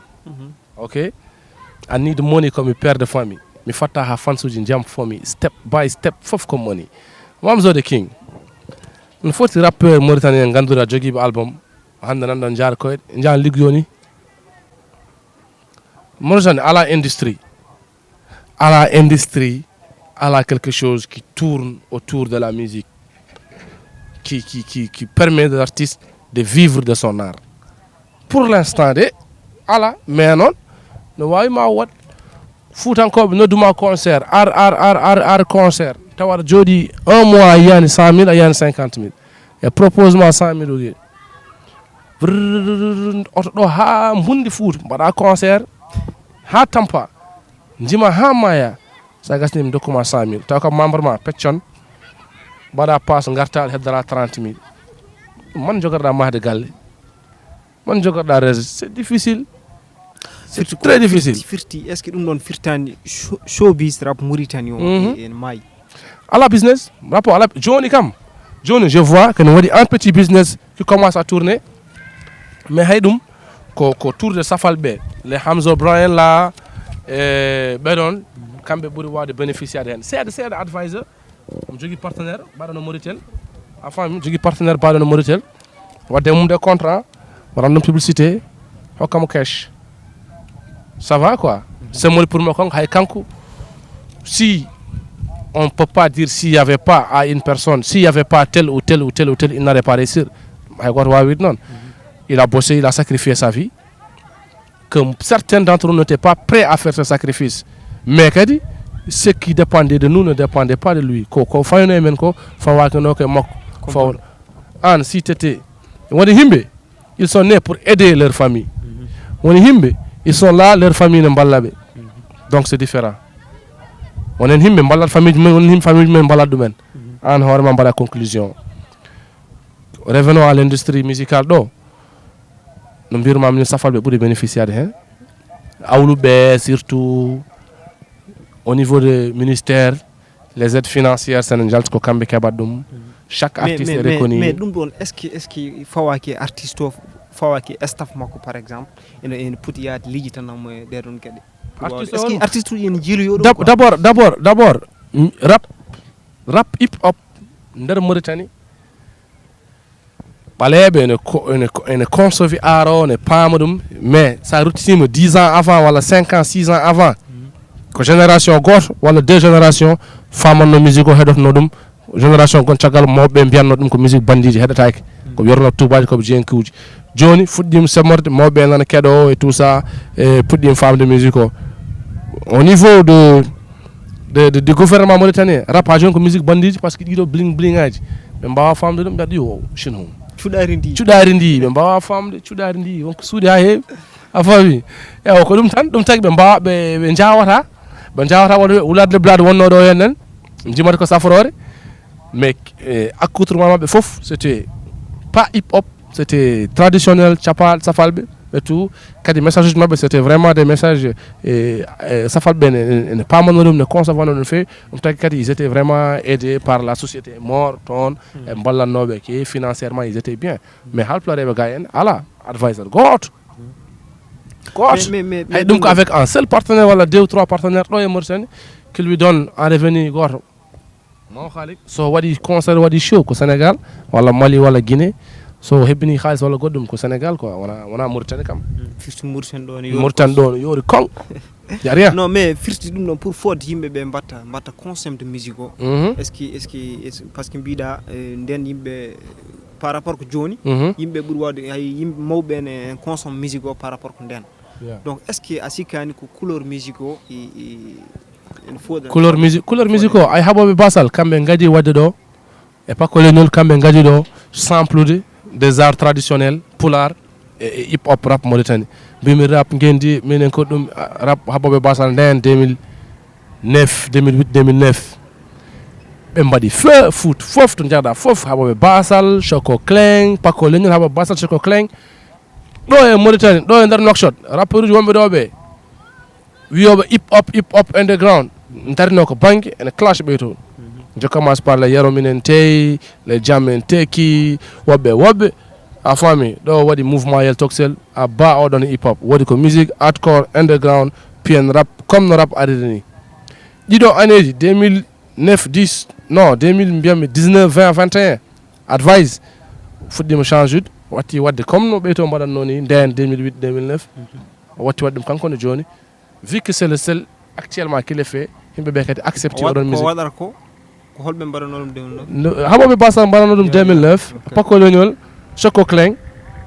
Ok. I need money comme père de famille. Mi fatta ha fansuji jam for me, step by step fof ko money. Mamzo the king. No foti rappeur mauritanien ganduɗa jogiiɓe album hande nan ɗon jaara koyɗe, jaan liggoyo ni. Mauritanie ala industrie, ala industrie, ala quelque chose qui tourne autour de la musique, qui, qui, qui, qui permet de l'artiste de vivre de son art. Pour l'instant de ala, mais non, no wawi ma wat fuutankoɓe nodduma concert, ar ar ar ar ar concert, tawa aɗa jooɗi un mois a yiyani cent mille, a yiyani cinquante mille, e propose ma cent mille uge. Brrr, oto ɗo ha mbundi fuuta mbaɗa concert ha tampa, jima ha maya, sa gasni mi dokkuma cent mille, taw kam membre ma peccon, mbaɗa passe gartal heddora trente mille. Man jogorɗa mahde galle, man jogorɗa réseau, c'est difficile. C'est très difficile. Firti est ce que ɗum ɗon firtani showbiz rap Mauritanie o en maayi? Ala business, rapport ala jooni kam. Jooni je vois que no waɗi un petit business qui commence à tourner. Mais hay ɗum ko ko tour de safal ɓe, les Hamzo Brian la, e ɓe ɗon, kamɓe ɓuri wawde bénéficiade hen. Seeɗa seeɗa advisor, mi jogui partenaire baɗono Moritel. A faami, mi jogui partenaire baɗono Moritel. Wadde e mum de contrat, waɗan ɗum publicité, hokka mo cash. Ça va quoi. C'est moi pour moi, hay kanko, si on peut pas dire s'il y avait pas à une personne, s'il y avait pas tel ou tel ou tel ou tel, il n'aurait pas réussi. Hay goto wawi wiide noon. Il a bossé, il a sacrifié sa vie, que certains d'entre nous n'étaient pas prêts à faire ce sacrifice. Mais kadi, ce qui dépendait de nous ne dépendait pas de lui. Ko ko fayno e men ko fawakino ko e makko. Faw an si tete. Woni himɓe, ils sont nés pour aider leur famille. Woni himɓe, ils sont là, leur famille ne mballa ɓe. Donc c'est différent. Wonen himɓe mballat famille mumen, wonen himɓe famille mumen mballat ɗumen. An hoorema mbaɗa conclusion. Revenons à l'industrie musicale ɗo. No mbirma min safal ɓe ɓuri bénéficiade hen. Awluɓe surtout au niveau de ministère, les aides financières, sen jalti ko kamɓe keɓat ɗum. Chaque artiste est reconnu. Mais ɗum ɗon, est ce que est ce que fawaki artiste o, fawaki staff makko par exemple, ene ene poti yaade lijitanamo e ɗeɗon gueɗe? Artiste est ce que on artiste uji ene jiiloyo ɗum quoi? D'abord d'abord d'abord, rap, rap hip hop nder Mauritanie, ɓaleeɓe ene ene ene concevi art o, ene paama ɗum. Mais sa ruttitima dix ans avant walla cinq ans, six ans avant, ko génération goto walla deux génération famanno musique o, heɗotono ɗum. Génération gon caggal mawɓe ɓe mbiyanno ɗum ko musique bandiji, heɗataki. Ko wiyatno tubaji koɓe jenkiuji. Joni fuɗɗima semmorde, mawɓe nana keɗo e tout ça, e puɗɗima famde musique o. Au niveau de de, de, de gouvernement mauritanien, rap ha joni ko musique bandiji, parce que ɗiɗo bling bling aji ɓe mbawa famde ɗum, ɓe mbiya ɗi o chinois. Cuɗari ndi. Cuɗari ndi ɓe mbawa famde, cuɗari ndi wonko suuɗi ha heewi. A faami? Ewa, ko ɗum tan, ɗum tagi ɓe mbawa, ɓe ɓe jawata, ɓe jawata wonde wulade le blade wonno ɗo hen nen, jimata ko safrore. Mais accoutrement maɓɓe fof c'était pas hip hop, c'était traditionnel, capaal safalɓe et tout. Kadi message uji maɓɓe c'était vraiment des messages, e safalɓe ne pamano ɗum, ne concevano ɗum fewi. Ɗum tagi kadi ils étaient vraiment aidés par la société mor toon, e mballannoɓe ke financièrement, ils étaient bien. Mais halpulareɓe ga en ala advisor goto. Goto. Hay ɗum ko avec un seul partenaire walla deux ou trois partenaires ɗo e Mauritanie, qui lui donne un revenu goto. Maw Khalick, so waɗi concert, waɗi show ko Sénégal walla Mali walla Guinée, so hebbini xaalis walla goɗɗum ko Sénégal quoi, wona wona Mauritanie kam. Firti Mauritanie ɗo ne yoori. Mauritanie ɗo ne yoori kong. Y a rien. Non, mais firti ɗum ɗon pour fodde yimɓe ɓe mbatta mbatta consomme de musique o. Est ce que est ce que est ce que parce que mbiɗa nden yimɓe par rapport ko joni, yimɓe ɓuri wawde hay yimɓe mawɓe ne consomme musique o par rapport ko nden. Donc est ce que a sikkani ko couleur musique o e e ene fooɗa? Couleur musique, couleur musique o ay haɓoɓe basal kamɓe gadi wadde ɗo e pakkoleñol, kamɓe gadi ɗo samplude des arts traditionnels pulaar e e hip hop rap Mauritanie. Mbimi rap ngendi minen ko ɗum rap haɓoɓe basal nden deux mille neuf, deux mille huit, deux mille neuf. Ɓe mbaɗi feu foot fof to jarɗa fof, haɓoɓe basal, Choco Cleng, pakkoleñol, haɓoɓe basal, Choco Cleng. Ɗo e Mauritanie ɗo e nder Nouakchott, rappeur uji wonɓe ɗo ɓe wiyoɓe hip hop, hip hop underground, darino ko banggue ene clash ɓe toon. Je commence par les Yero Minen Tey, les Jam en Teki, woɓɓe woɓɓe. A faami? Ɗo waɗi mouvement yel toksel, a ba oɗon hip hop, waɗi ko musique hardcore underground, pian rap comme no rap ariri ni. Ɗiɗo aneji deux mille neuf, dix, non, deux mille mbiyammi dix-neuf, vingt, vingt et un, advice fuɗɗima change ude, watti wadde comme no ɓeyto mbaɗatno ni nden deux mille huit, deux mille neuf. O watti waɗde ɗum kanko ne joni. Vu que c'est le seul actuellement qui le fait, yimɓe ɓe kadi accepté oɗon musique. Ko waɗata ko ko holɓe mbaɗano ɗum deux mille neuf? Haɓoɓe basal mbaɗano ɗum deux mille neuf. Pakkoleñol, Choco Cleng,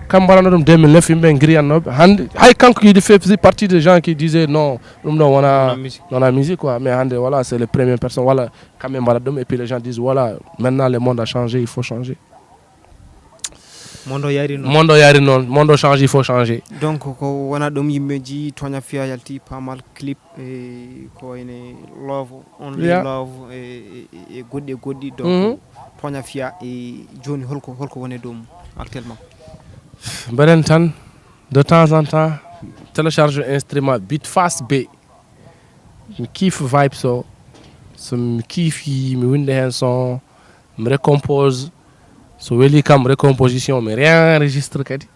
kam mbaɗano ɗum deux mille neuf, yimɓe griyannoɓe hande hay kanko il fait partie des gens qui disaient non, ɗum ɗo wona wona musique quoi. Mais hande voilà, c'est le premier personne, voilà, kamɓe mbaɗat ɗum et puis les gens disent voilà, maintenant le monde a changé, il faut changer. Monde o yaari noon. Monde o yaari noon, monde o change, il faut changer. Donc ko wona ɗum yimɓe ji Toña Fiya yalti pamal clip e ko wayne love, only love e goɗɗi e goɗɗi. Donc Toña Fiya e joni holko holko woni dow mum actuellement? Mbeɗen tan de temps en temps télécharge instrument beat fast be. Mi kiifa vibes o. So mi kiifi, mi winnda heen son, mi recompose. So weli kam, recomposition, mi réenregistre kadi.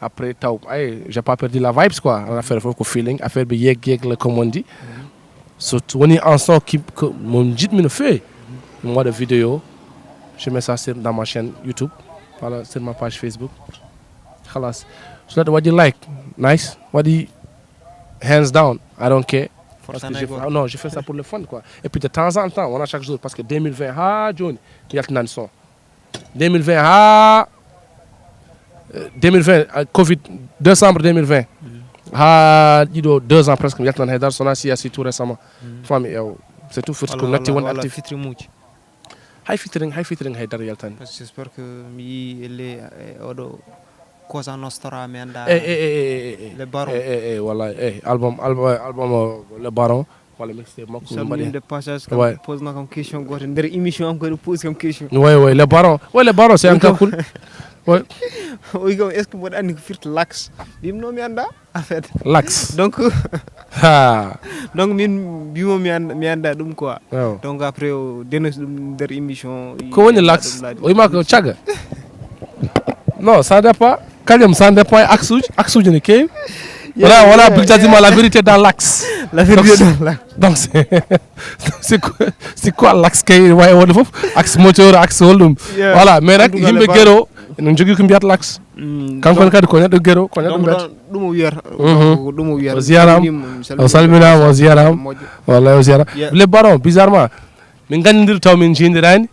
Après, taw, ay, j'ai pas perdu la vibes, quoi. Affaire fof ko feeling, affaire bi yegg yegg la, comme on dit. So woni un son qui, que mo njiɗmi no feewi, mi waɗa vidéo, je mets ça sur, dans ma chaîne YouTube, voilà, sur ma page Facebook. Halas. So neɗɗo waɗi like, nice. Waɗi hands down, I don't care. Parce que je fais, ah non, je fais ça pour le fun, quoi. Et puis de temps en temps, on a chaque jour, parce que deux mille vingt, ha jooni, mi yaltinani son. Deux mille vingt, ha, euh, deux mille vingt, euh, covid, décembre deux mille vingt, ha ɗiɗo, deux ans presque, mi yaltinani haydara, sona si yasi tout récemment. Fami ew, c'est tout, firti ko natti wonde actif. Fitri muuji. Hay fitring, hay fitring, haydara yaltani. Parce que j'espère que mi yii elle, eh, oɗo Cosa Nostra, mi annda. Eh, eh, eh, eh, eh, eh. Le Baron. Eh, eh, eh, wallahi, eh, album, album, album, euh, Le Baron, walla mixtape makko, min mbaɗi. Salminde de passage, kam, ouais, pose na kam question goto nder émission am, ko pose kam question. Ouais, ouais, Le Baron. Ouais, Le Baron, c'est un gars cool. Ouais. O wi kam, est-ce que mboɗo anndi ko firti lax? Mbimi non, mi annda. En fait. Lax. Donc, ha, donc, min mbimo mi an-, mi annda ɗum, quoi. Ewa. Donc, après, o denosi ɗum nder émission, ko woni lax? O wima ko caga. Non, ça dépend. Kañum, ça dépend e axe uji. Axe uji ne keewi. Voilà, voilà, Big Daddy ma, la vérité dans l'axe. La vérité dans l'axe. Donc, c'est, c'est quoi, c'est quoi l'axe kay? Wawi wonde fof. Axe moteur, axe holɗum. Yeah. Voilà, mais nak, yimɓe Gero ene jogui ko mbiyata l'axe. Mm, kanko ne kadi ko neɗɗo Gero, ko neɗɗo mbiyata. Ɗum o wiyata. Mhm. Donc, ɗum o wiyata. O ziyaram. O salminama, o ziyaram. Wallahi, o ziyaram. Yeah. Le Baron, bizarrement, min gandidiri taw min jindirani.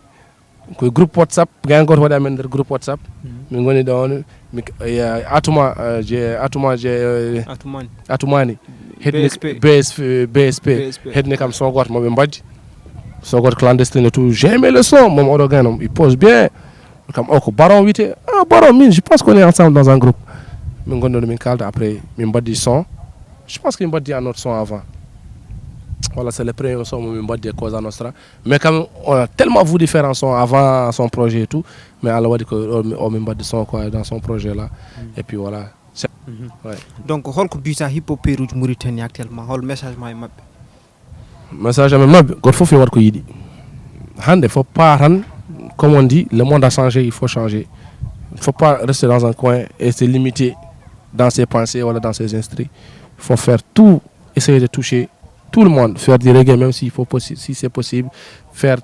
Ko groupe WhatsApp, gayan goto waɗi amen nder groupe WhatsApp. Mhm. Min goni ɗon, mi, eh, Atuma, eh, je, Atuma je, eh, Atumani. Atumani. Hedni B S P. B S P, B S P. B S P. Hedni kam son goto, mo ɓe mbaddi. Son goto clandestine et tout. J'aime le son, moom oɗo gayan, il pose bien. Kam o ko Baron wiyete. Ah, Baron, min, je pense qu'on est ensemble dans un groupe. Min gonɗo ɗo min kalda, après min mbaddi son. Je pense que min mbaddi un autre son avant. Voilà, c'est le premier son mo min mbaddi e Cosa Nostra. Mais quand même, on a tellement voulu faire un son avant son projet et tout. Mais Allah waɗi ko o, o min mbaddi son quoi dans son projet là. Mm. Et puis voilà. C'est, mhm, ouais. Donc, holko mbiyata hip hopperuji Mauritanie actuellement? Hol message ma e maɓɓe? Message amen maɓɓe, goto fof yo waɗ ko yiɗi. Hande, faut pas tan, comme on dit, le monde a changé, il faut changer. Il faut pas rester dans un coin et se limiter dans ses pensées, voilà, dans ses instrus. Il faut faire tout, essayer de toucher tout le monde, faire du reggae, même s'il faut possi-, si c'est possible, faire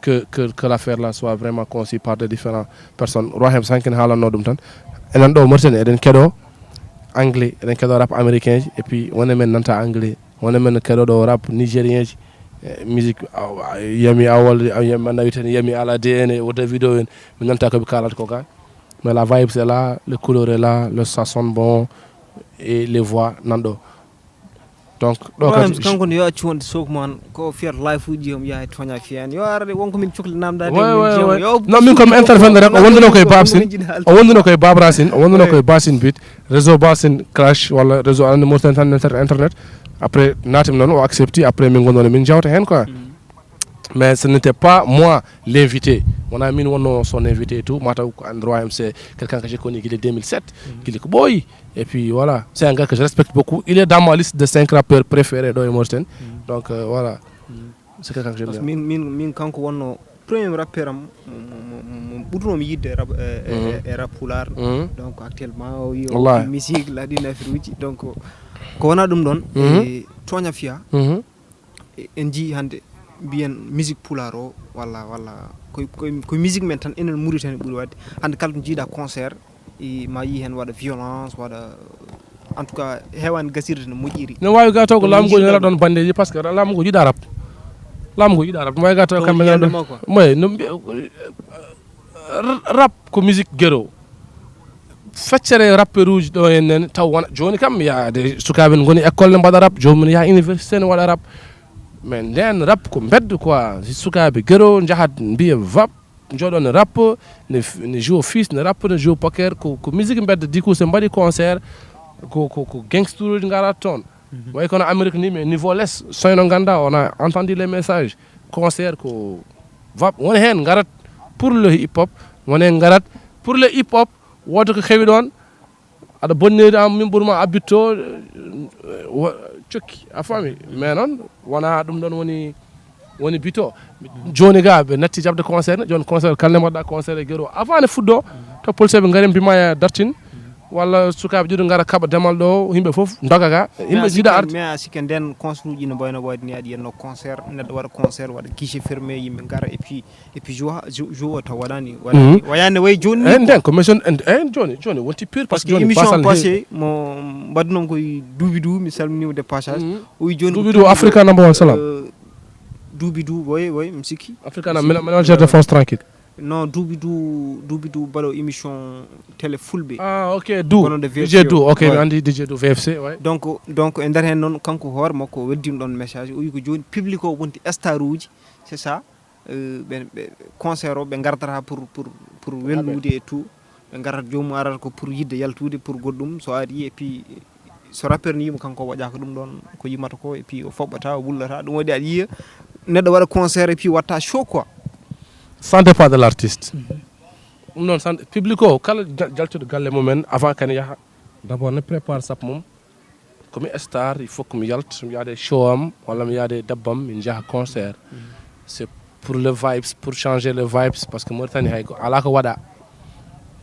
que, que, que l'affaire-là soit vraiment conçue par des différentes personnes. Rohem Sankin haalanno ɗum tan. Enen ɗo Mauritanie, eɗen keɗo anglais, eɗen keɗo rap américain, et puis wona men nanta anglais. Wona men keɗoɗo rap nigérien ji, eh, musique, ah, ah, Yami Awol, ah, Yami Anawi tan, Yami Alade en, e Davido en. Min nanta ko ɓe kalata ko ga. Mais la vibe c'est là, le couleur est là, le, ça sonne bon, et les voix nan ɗo. Donc, ɗo kadi kanko ne yo accu wonde sok man, ko fiat life uji, om yahay toña fiyan. Yo arde wonko min cukli namdade. Ouais, ouais, ouais. Non, min comme intervenir rek, o wonduno koye Babsin, o wonduno koye Babrasin, o wonduno koye Basin Beat. Réseau Basin Clash walla réseau, aɗa anndi Mauritanie tan, internet, internet. Après, naatimi noon, o accepti, après min gonnono min jawta heen quoi. Mm. Mais ce n'était pas moi l'invité. Wona min wonno son invité et tout, mataw ko Andrew M C, quelqu'un que j'ai connu gila deux mille sept, mm, gila ko ɓooyi. Et puis voilà, c'est un gars que je respecte beaucoup. Il est dans ma liste de cinq rappeurs préférés ɗo e Mauritanie. Mm. Donc, euh, voilà. Mm. C'est quelqu'un que j'aime bien. Parce que min, min, min kanko wonno premier rappeur am mo, mo, mo, mo, mo ɓurnomi yidde rap, e, e, mhm, e, e rap pulaar. Mhm. Donc actuellement o yo, wallahi, musique, laɗin affaire uji. Donc ko wona ɗum ɗon, mhm, e Toña Fiya. Mhm. E, en jii hannde mbiyen musique pulaar o walla, walla koye, koye, koye musique men tan enen Mauritanie ɓuri waɗde. Hannde kala to jiiɗa concert, i ma yi heen waɗa violence, waɗa, en tout cas, heewani gasirde no moƴƴiri. No waawi ga taw ko laamu ngol nela ɗon banndeeji, parce que laamu ngol yiɗa rap. Laamu ngol yiɗa rap. No waawi ga taw kamɓe nela ɗon. Moy, no mbi-, rap ko musique Gero. Feccere rappeur uji ɗo en nen taw wona. Jooni kam yaade sukaaɓe ne ngoni école ne mbaɗa rap, joomum ne yaha université ne waɗa rap. Mais nden rap ko mbeddo quoi. Si sukaaɓe Gero njahat mbiya vap, jooɗo ne rap, ne f-, ne joue fils, ne rap, ne joue poker, ko, ko musique mbedda. Du coup, so mbaɗi concert, ko, ko, ko gangster uji ngarata toon. Mhm. Way kono Amérique ni, mais niveau less, soyno ganda, on a entendu les messages. Concert ko vap, won heen ngarat pour le hip hop, won heen ngarat pour le hip hop, wooda ko heewi ɗoon, aɗa bonniri am, min ɓurma abbitto, wa-, Cokki, a faami? Mais noon wonaa ɗum ɗoon woni, woni bito. Jooni ga ɓe natti jaɓde concert ne, jooni concert, kala nde mbaɗɗa concert e Guéro, avant ne fuɗɗo, to police ɓe ngari mbima ya dartin, walla sukaaɓe ɗiɗo ngara kaɓa demal ɗo, yimɓe fof ndoga ga, yimɓe njiɗa arde. Mais a sikke nden concert uji no mbayno waɗi ni, aɗa yiyatno concert, neɗɗo waɗa concert, waɗa guichet fermé, yimɓe ngara, et puis, et puis joue, joue, joue o taw waɗani, waɗani, wayande way jooni ni. Eh, nden ko mais jooni, en, en jooni, jooni wonti pire, parce que jooni émission passé mo mbaɗdunoon koye duubi du, mi salminiima de passage. O wi jooni duubi du, Africa number one, salam. Euh, duubi du, oui, oui, mi sikki. Africa na mélange de force tranquille. Non, duubi du, duubi du mbaɗo émission télé fulɓe. Ah, ok, du. Wonande D J V F C du, ok, ouais. Mi anndi D J du V F C, ouais. Donc, donc e nder heen noon, kanko hoore makko o weddino ɗoon message, o wi ko jooni public o wonti star uji, c'est ça. Euh, ɓe, ɓe, concert o, ɓe ngardata pour, pour, pour welnude et tout. Ɓe ngarata, joomum arata ko pour yidde yaltude, pour goɗɗum. So ari, et puis, so rappeur ne yimo kanko waɗa ko ɗum ɗoon, ko yimata ko, et puis o foɓɓata, o wullata. Ɗum waɗi aɗa yiya neɗɗo waɗa concert, et puis watta show quoi. Ça dépend de l'artiste. Ɗum noon, san-, public o, kala ja-, jaltuɗo galle mum en, avant kene yaha, d'abord ne prépare sap mum. Ko mi star, il faut que mi yalta, mi yaada e show am, walla mi yaada e dabbam, min njaha concert. C'est pour le vibes, pour changer le vibes, parce que Mauritanie hay ko, alaa ko waɗa.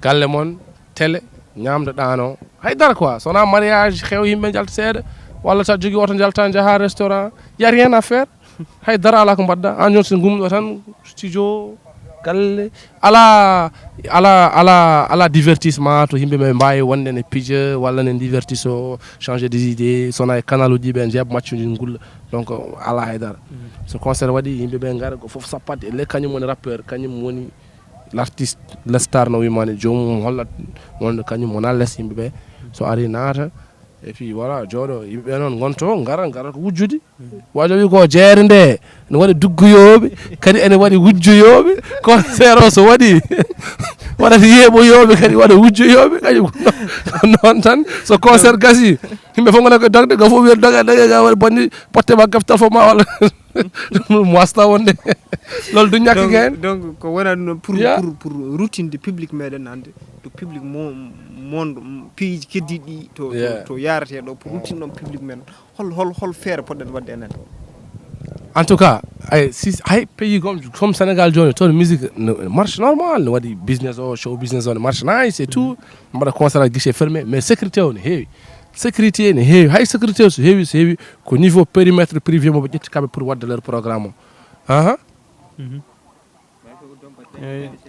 Galle mon, télé, ñaamde ɗaano. Hay dara quoi, so wonaa mariage, xew, yimɓe njalta seeɗa, walla ta jogii oto njalta, njaha restaurant. Y a rien à faire. Hay dara alaa ko mbaɗɗa. Aan jooni so ngumɗo tan, studio, galle. Alaa, alaa, alaa, alaa divertissement to yimɓe ɓe mbaawi wonde ne pija walla ne divertisso, changer des idées. So wonaa e canal uji ɓe njeeɓa match uji ngulla. Donc, alaa hay dara. So concert waɗi, yimɓe ɓe ngara, ko fof sappat e le, kañum woni rappeur, kañum woni l'artiste, le star no wiimaani, joomum hollat wonde kañum wona les yimɓe ɓe. So ari naata, et puis voilà, jooɗo, yimɓe ɓe noon ngonto, ngara, ngara ko wujjude. Waajo wi ko jeere nde, ne waɗi dugguyooɓe, kadi ene waɗi wujjoyooɓe, concert o so waɗi, waɗata yeeɓoyooɓe, kadi waɗa wujjoyooɓe, kadi noon tan, so concert gasi, yimɓe fof ngona ko dogde, go fof wiya doga, doga, ga waɗi bonni, potte ma gaf téléphone ma walla. Ɗum wasta wonde. Loolu du ñakki donc, heen. Donc, ko wonani noon pour, yeah, pour, pour routine de public meɗen hannde, to public mo, monde, piiji keddiɗi ɗi, to, to, yeah, to yarate ɗo, pour routine ɗon public men. Hol, hol, hol feere poɗɗen waɗde enen? En tout cas, ay, si, hay pays comme, comme Sénégal jooni, toon musique ne marche normal, ne waɗi business o, show business o, ne marche nice et tout. Mbaɗa concert à guichet fermé, mais sécurité o ne heewi. Sécurité ne heewi, hay sécurité o so heewi, so heewi, ko niveau périmètre privé mo ɓe ƴetti kamɓe pour waɗde leur programme o. Aha.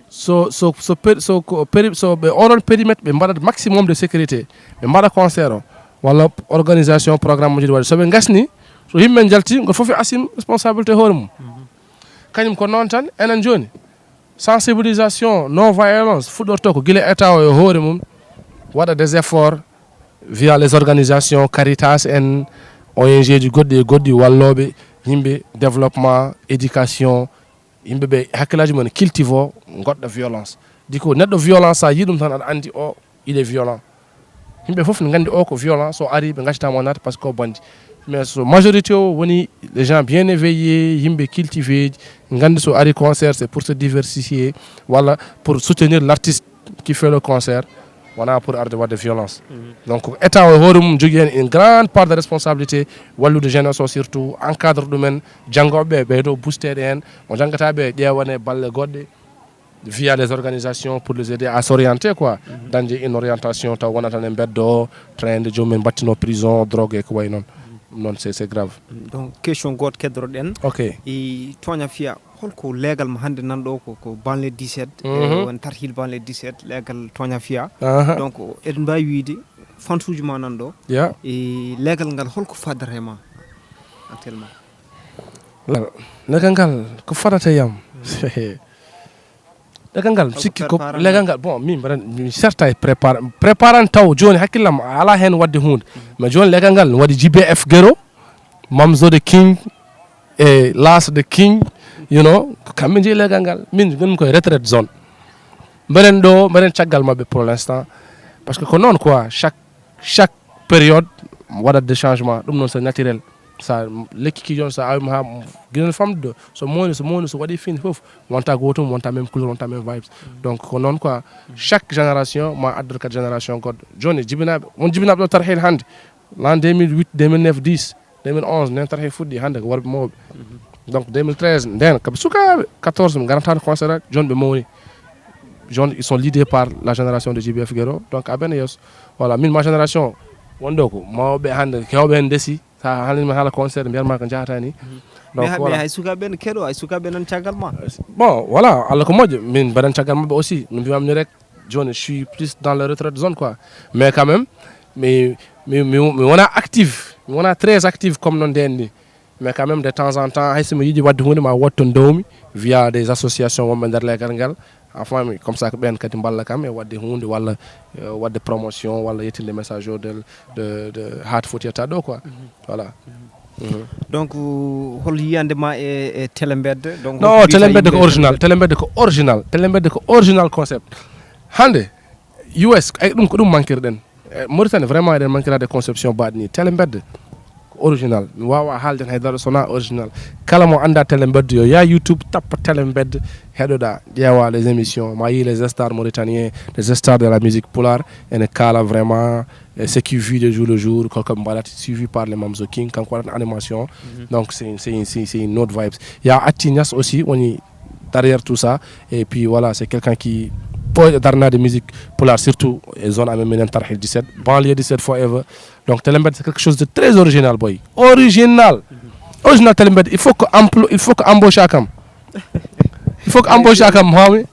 So, so, so, péri-, so, ko péri-, so ɓe oɗon périmètre, ɓe mbaɗat maximum de sécurité, ɓe mbaɗa concert o, walla organisation programme mo jiɗi waɗde. So ɓe ngasni, so yimɓe njalti, ngo fof e assume responsabilité hoore mum. Kañum ko noon tan, enen jooni, sensibilisation, non violence, fuɗɗorto ko gila état o e hoore mum, waɗa des efforts via les organisations, Caritas en, O N G ji goɗɗi e goɗɗi, wallooɓe yimɓe, développement, éducation, yimɓe ɓe hakkillaaji mum ne cultivo goɗɗo violence. Di ko neɗɗo violence, so a yii ɗum tan, aɗa anndi o, il est violent. Yimɓe fof ne nganndi o ko violent, so ari ɓe ngaccataa mo naata parce que ko bandi. Mais so majorité o woni les gens bien éveillés, yimɓe cultivé, nganndi so ari concert, c'est pour se diversifier, walla pour soutenir l'artiste qui fait le concert, wona pour arde waɗde violence. Donc, état o e hoore mum jogii heen une grande part de responsabilité, wallude jeunesse o surtout, encadre ɗumen, janngooɓe ɓe, ɓeydo boosteede heen, mo janngata ɓe ƴeewane balle goɗɗe, via les organisations pour les aider à s'orienter, quoi. Dañde une orientation taw wonata ne mbeddo, trainde joomum en mbattino prison, drogue e ko wayi noon. Ɗum noon, c'est, c'est grave. Donc, question gooto keddoroɗen. Ok. E Tooña Fiya, holko leegal ma hannde nan ɗo ko, ko banlieue dix-sept, eh, won Tarhil banlieue dix-sept, leegal Tooña Fiya. Aha. Donc, eɗen mbaawi wiyde fansuuji ma nan ɗo. Ya. E leegal ngal holko faddata e ma actuellement? Leegal ngal ko faddata e yam. Leegal ngal, mi sikki ko leegal ngal, bon, min mbaɗan, mi serta e prépar-, préparant taw, jooni hakkillam alaa heen waɗde huunde. Mais jooni leegal ngal, mi waɗi J B F Guéro, Mamzo the King, e Las the King, you know, ko kamɓe njeyi leegal ngal. Min ngonmi koye retraite zone. Mbeɗen ɗo, mbeɗen caggal maɓɓe pour l'instant. Parce que ko noon quoi, chaque, chaque période, waɗat de changement. Ɗum noon, c'est naturel. Sa lekki ki jooni, sa awi mo haa ginen famɗude, so moni, so moni, so waɗi fini fof, wonta gootum, wonta même couleur, wonta même vibes. Donc, ko noon quoi, chaque génération ma addat kadi génération goɗɗo. Jooni, jibinaaɓe, won jibinaaɓe ɗo Tarhil hannde, l'an deux mille huit, deux mille neuf, dix, deux mille onze nden tarhe fuɗɗi, hannde ko worɓe mawɓe. Donc deux mille treize nden kaɓe sukaaɓe, quatorze ɓe ngarantano concert ak, jooni ɓe mawni. Jooni ils sont leadés par la génération de J B F Guero. Donc a ɓen yeeso. Voilà, min ma génération wonɗo ko mawɓe hannde, hewɓe heen ndesi. Sa haalani mi haala concert, mbiyatma ko njahata ni. Donc mais voilà. Hay sukaaɓe ne keɗo, hay sukaaɓe nan caggal ma. Bon, voilà, Allah ko moƴƴo, min mbaɗan caggal maɓɓe aussi. Min mbiyamni rek, jooni je suis plus dans le retraite zone quoi. Mais quand même mi mi mi mi wona active, mi wona très active comme noon nden ni. Mais quand même de temps en temps, hay so mi yiɗi waɗde hunde, ma wood to ndewmi via des associations wonɓe nder leggal ngal. A faami, comme ça ko ɓen kadi mballa kam e waɗde hunde walla eh, waɗde promotion walla yettinde message o de de de haa to foti yetta ɗo quoi. Voilà. Donc hol yiyande ma e e télé mbedde? Donc Non, télé mbedde ko original, télé mbedde ko original, télé mbedde ko original concept. Hannde U S, ay ɗum ko ɗum mankirɗen. Eh, Mauritanie vraiment eɗen mankira de conception baɗni télé mbedde ko original. Mi wawa haalden haydara sona original. Kala mo anda télé mbedde yo ya YouTube, tappa télé mbedde, heɗoɗa, ƴeewa les émissions, ma yi les stars mauritaniens, les stars de la musique pulaar, ene kaala vraiment eh, ce qui vit de jour le jour, ko ko mbaɗat suivi par les Mamzo King, kanko waɗat animation. Donc c'est c'est c'est c'est une autre vibes. Ya Atti Niass aussi woni derrière tout ça. Et puis voilà, c'est quelqu'un qui peut darnade musique pulaar, surtout e zone amen minen Tarhil dix-sept, banlieue dix-sept forever. Donc télé mbedde c'est quelque chose de très original, boy. Original. Original télé mbedde, il faut que emplo il faut que embauche kam. Il faut que embauche kam, hami.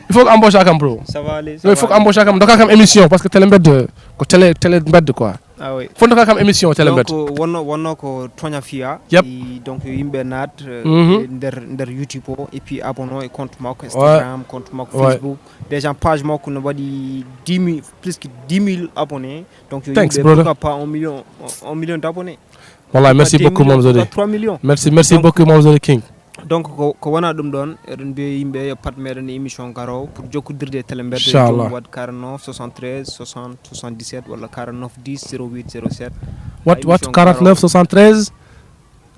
Il faut que embauche kam, bro. Ça va aller. Il faut que embauche kam, doka kam émission parce que télé mbedde ko télé télé mbedde quoi. Ah oui. Fof doka kam émission télé Donc mbedde. Wonno wonno ko Toña Fiya. Yep. I- donc yo yimɓe naat eh, Mhm. e nder nder YouTube o, et puis abonné e compte makko Instagram, compte makko Ouais. Facebook. Déjà page makko no waɗi dix mille, plus que dix mille abonnés. Donc yo Thanks, yimɓe, brother. Pourquoi pas un million, un million d'abonnés? Wallahi, merci Deux beaucoup, millions, Mamzo pourquoi King. Trois millions. Merci, merci Donc- beaucoup, Mamzo King. Donc ko ko wona ɗum ɗon, eɗen mbiya yimɓe yo pat meɗen émission garowo pour jokkodirde e télé mbedde. Inchallah. Joom waɗ quarante-neuf soixante-treize soixante soixante-dix-sept walla quarante-neuf dix zéro huit zéro sept. What what quarante-neuf soixante-treize?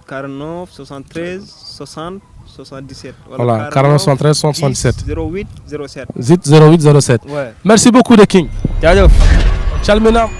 Quarante-neuf soixante-treize soixante soixante-dix-sept. Voilà, quarante-neuf soixante-treize soixante soixante-dix-sept. Zéro huit zéro sept. Zit zéro huit zéro sept. Ouais. Merci beaucoup, the King. Jaajëf. Calminam.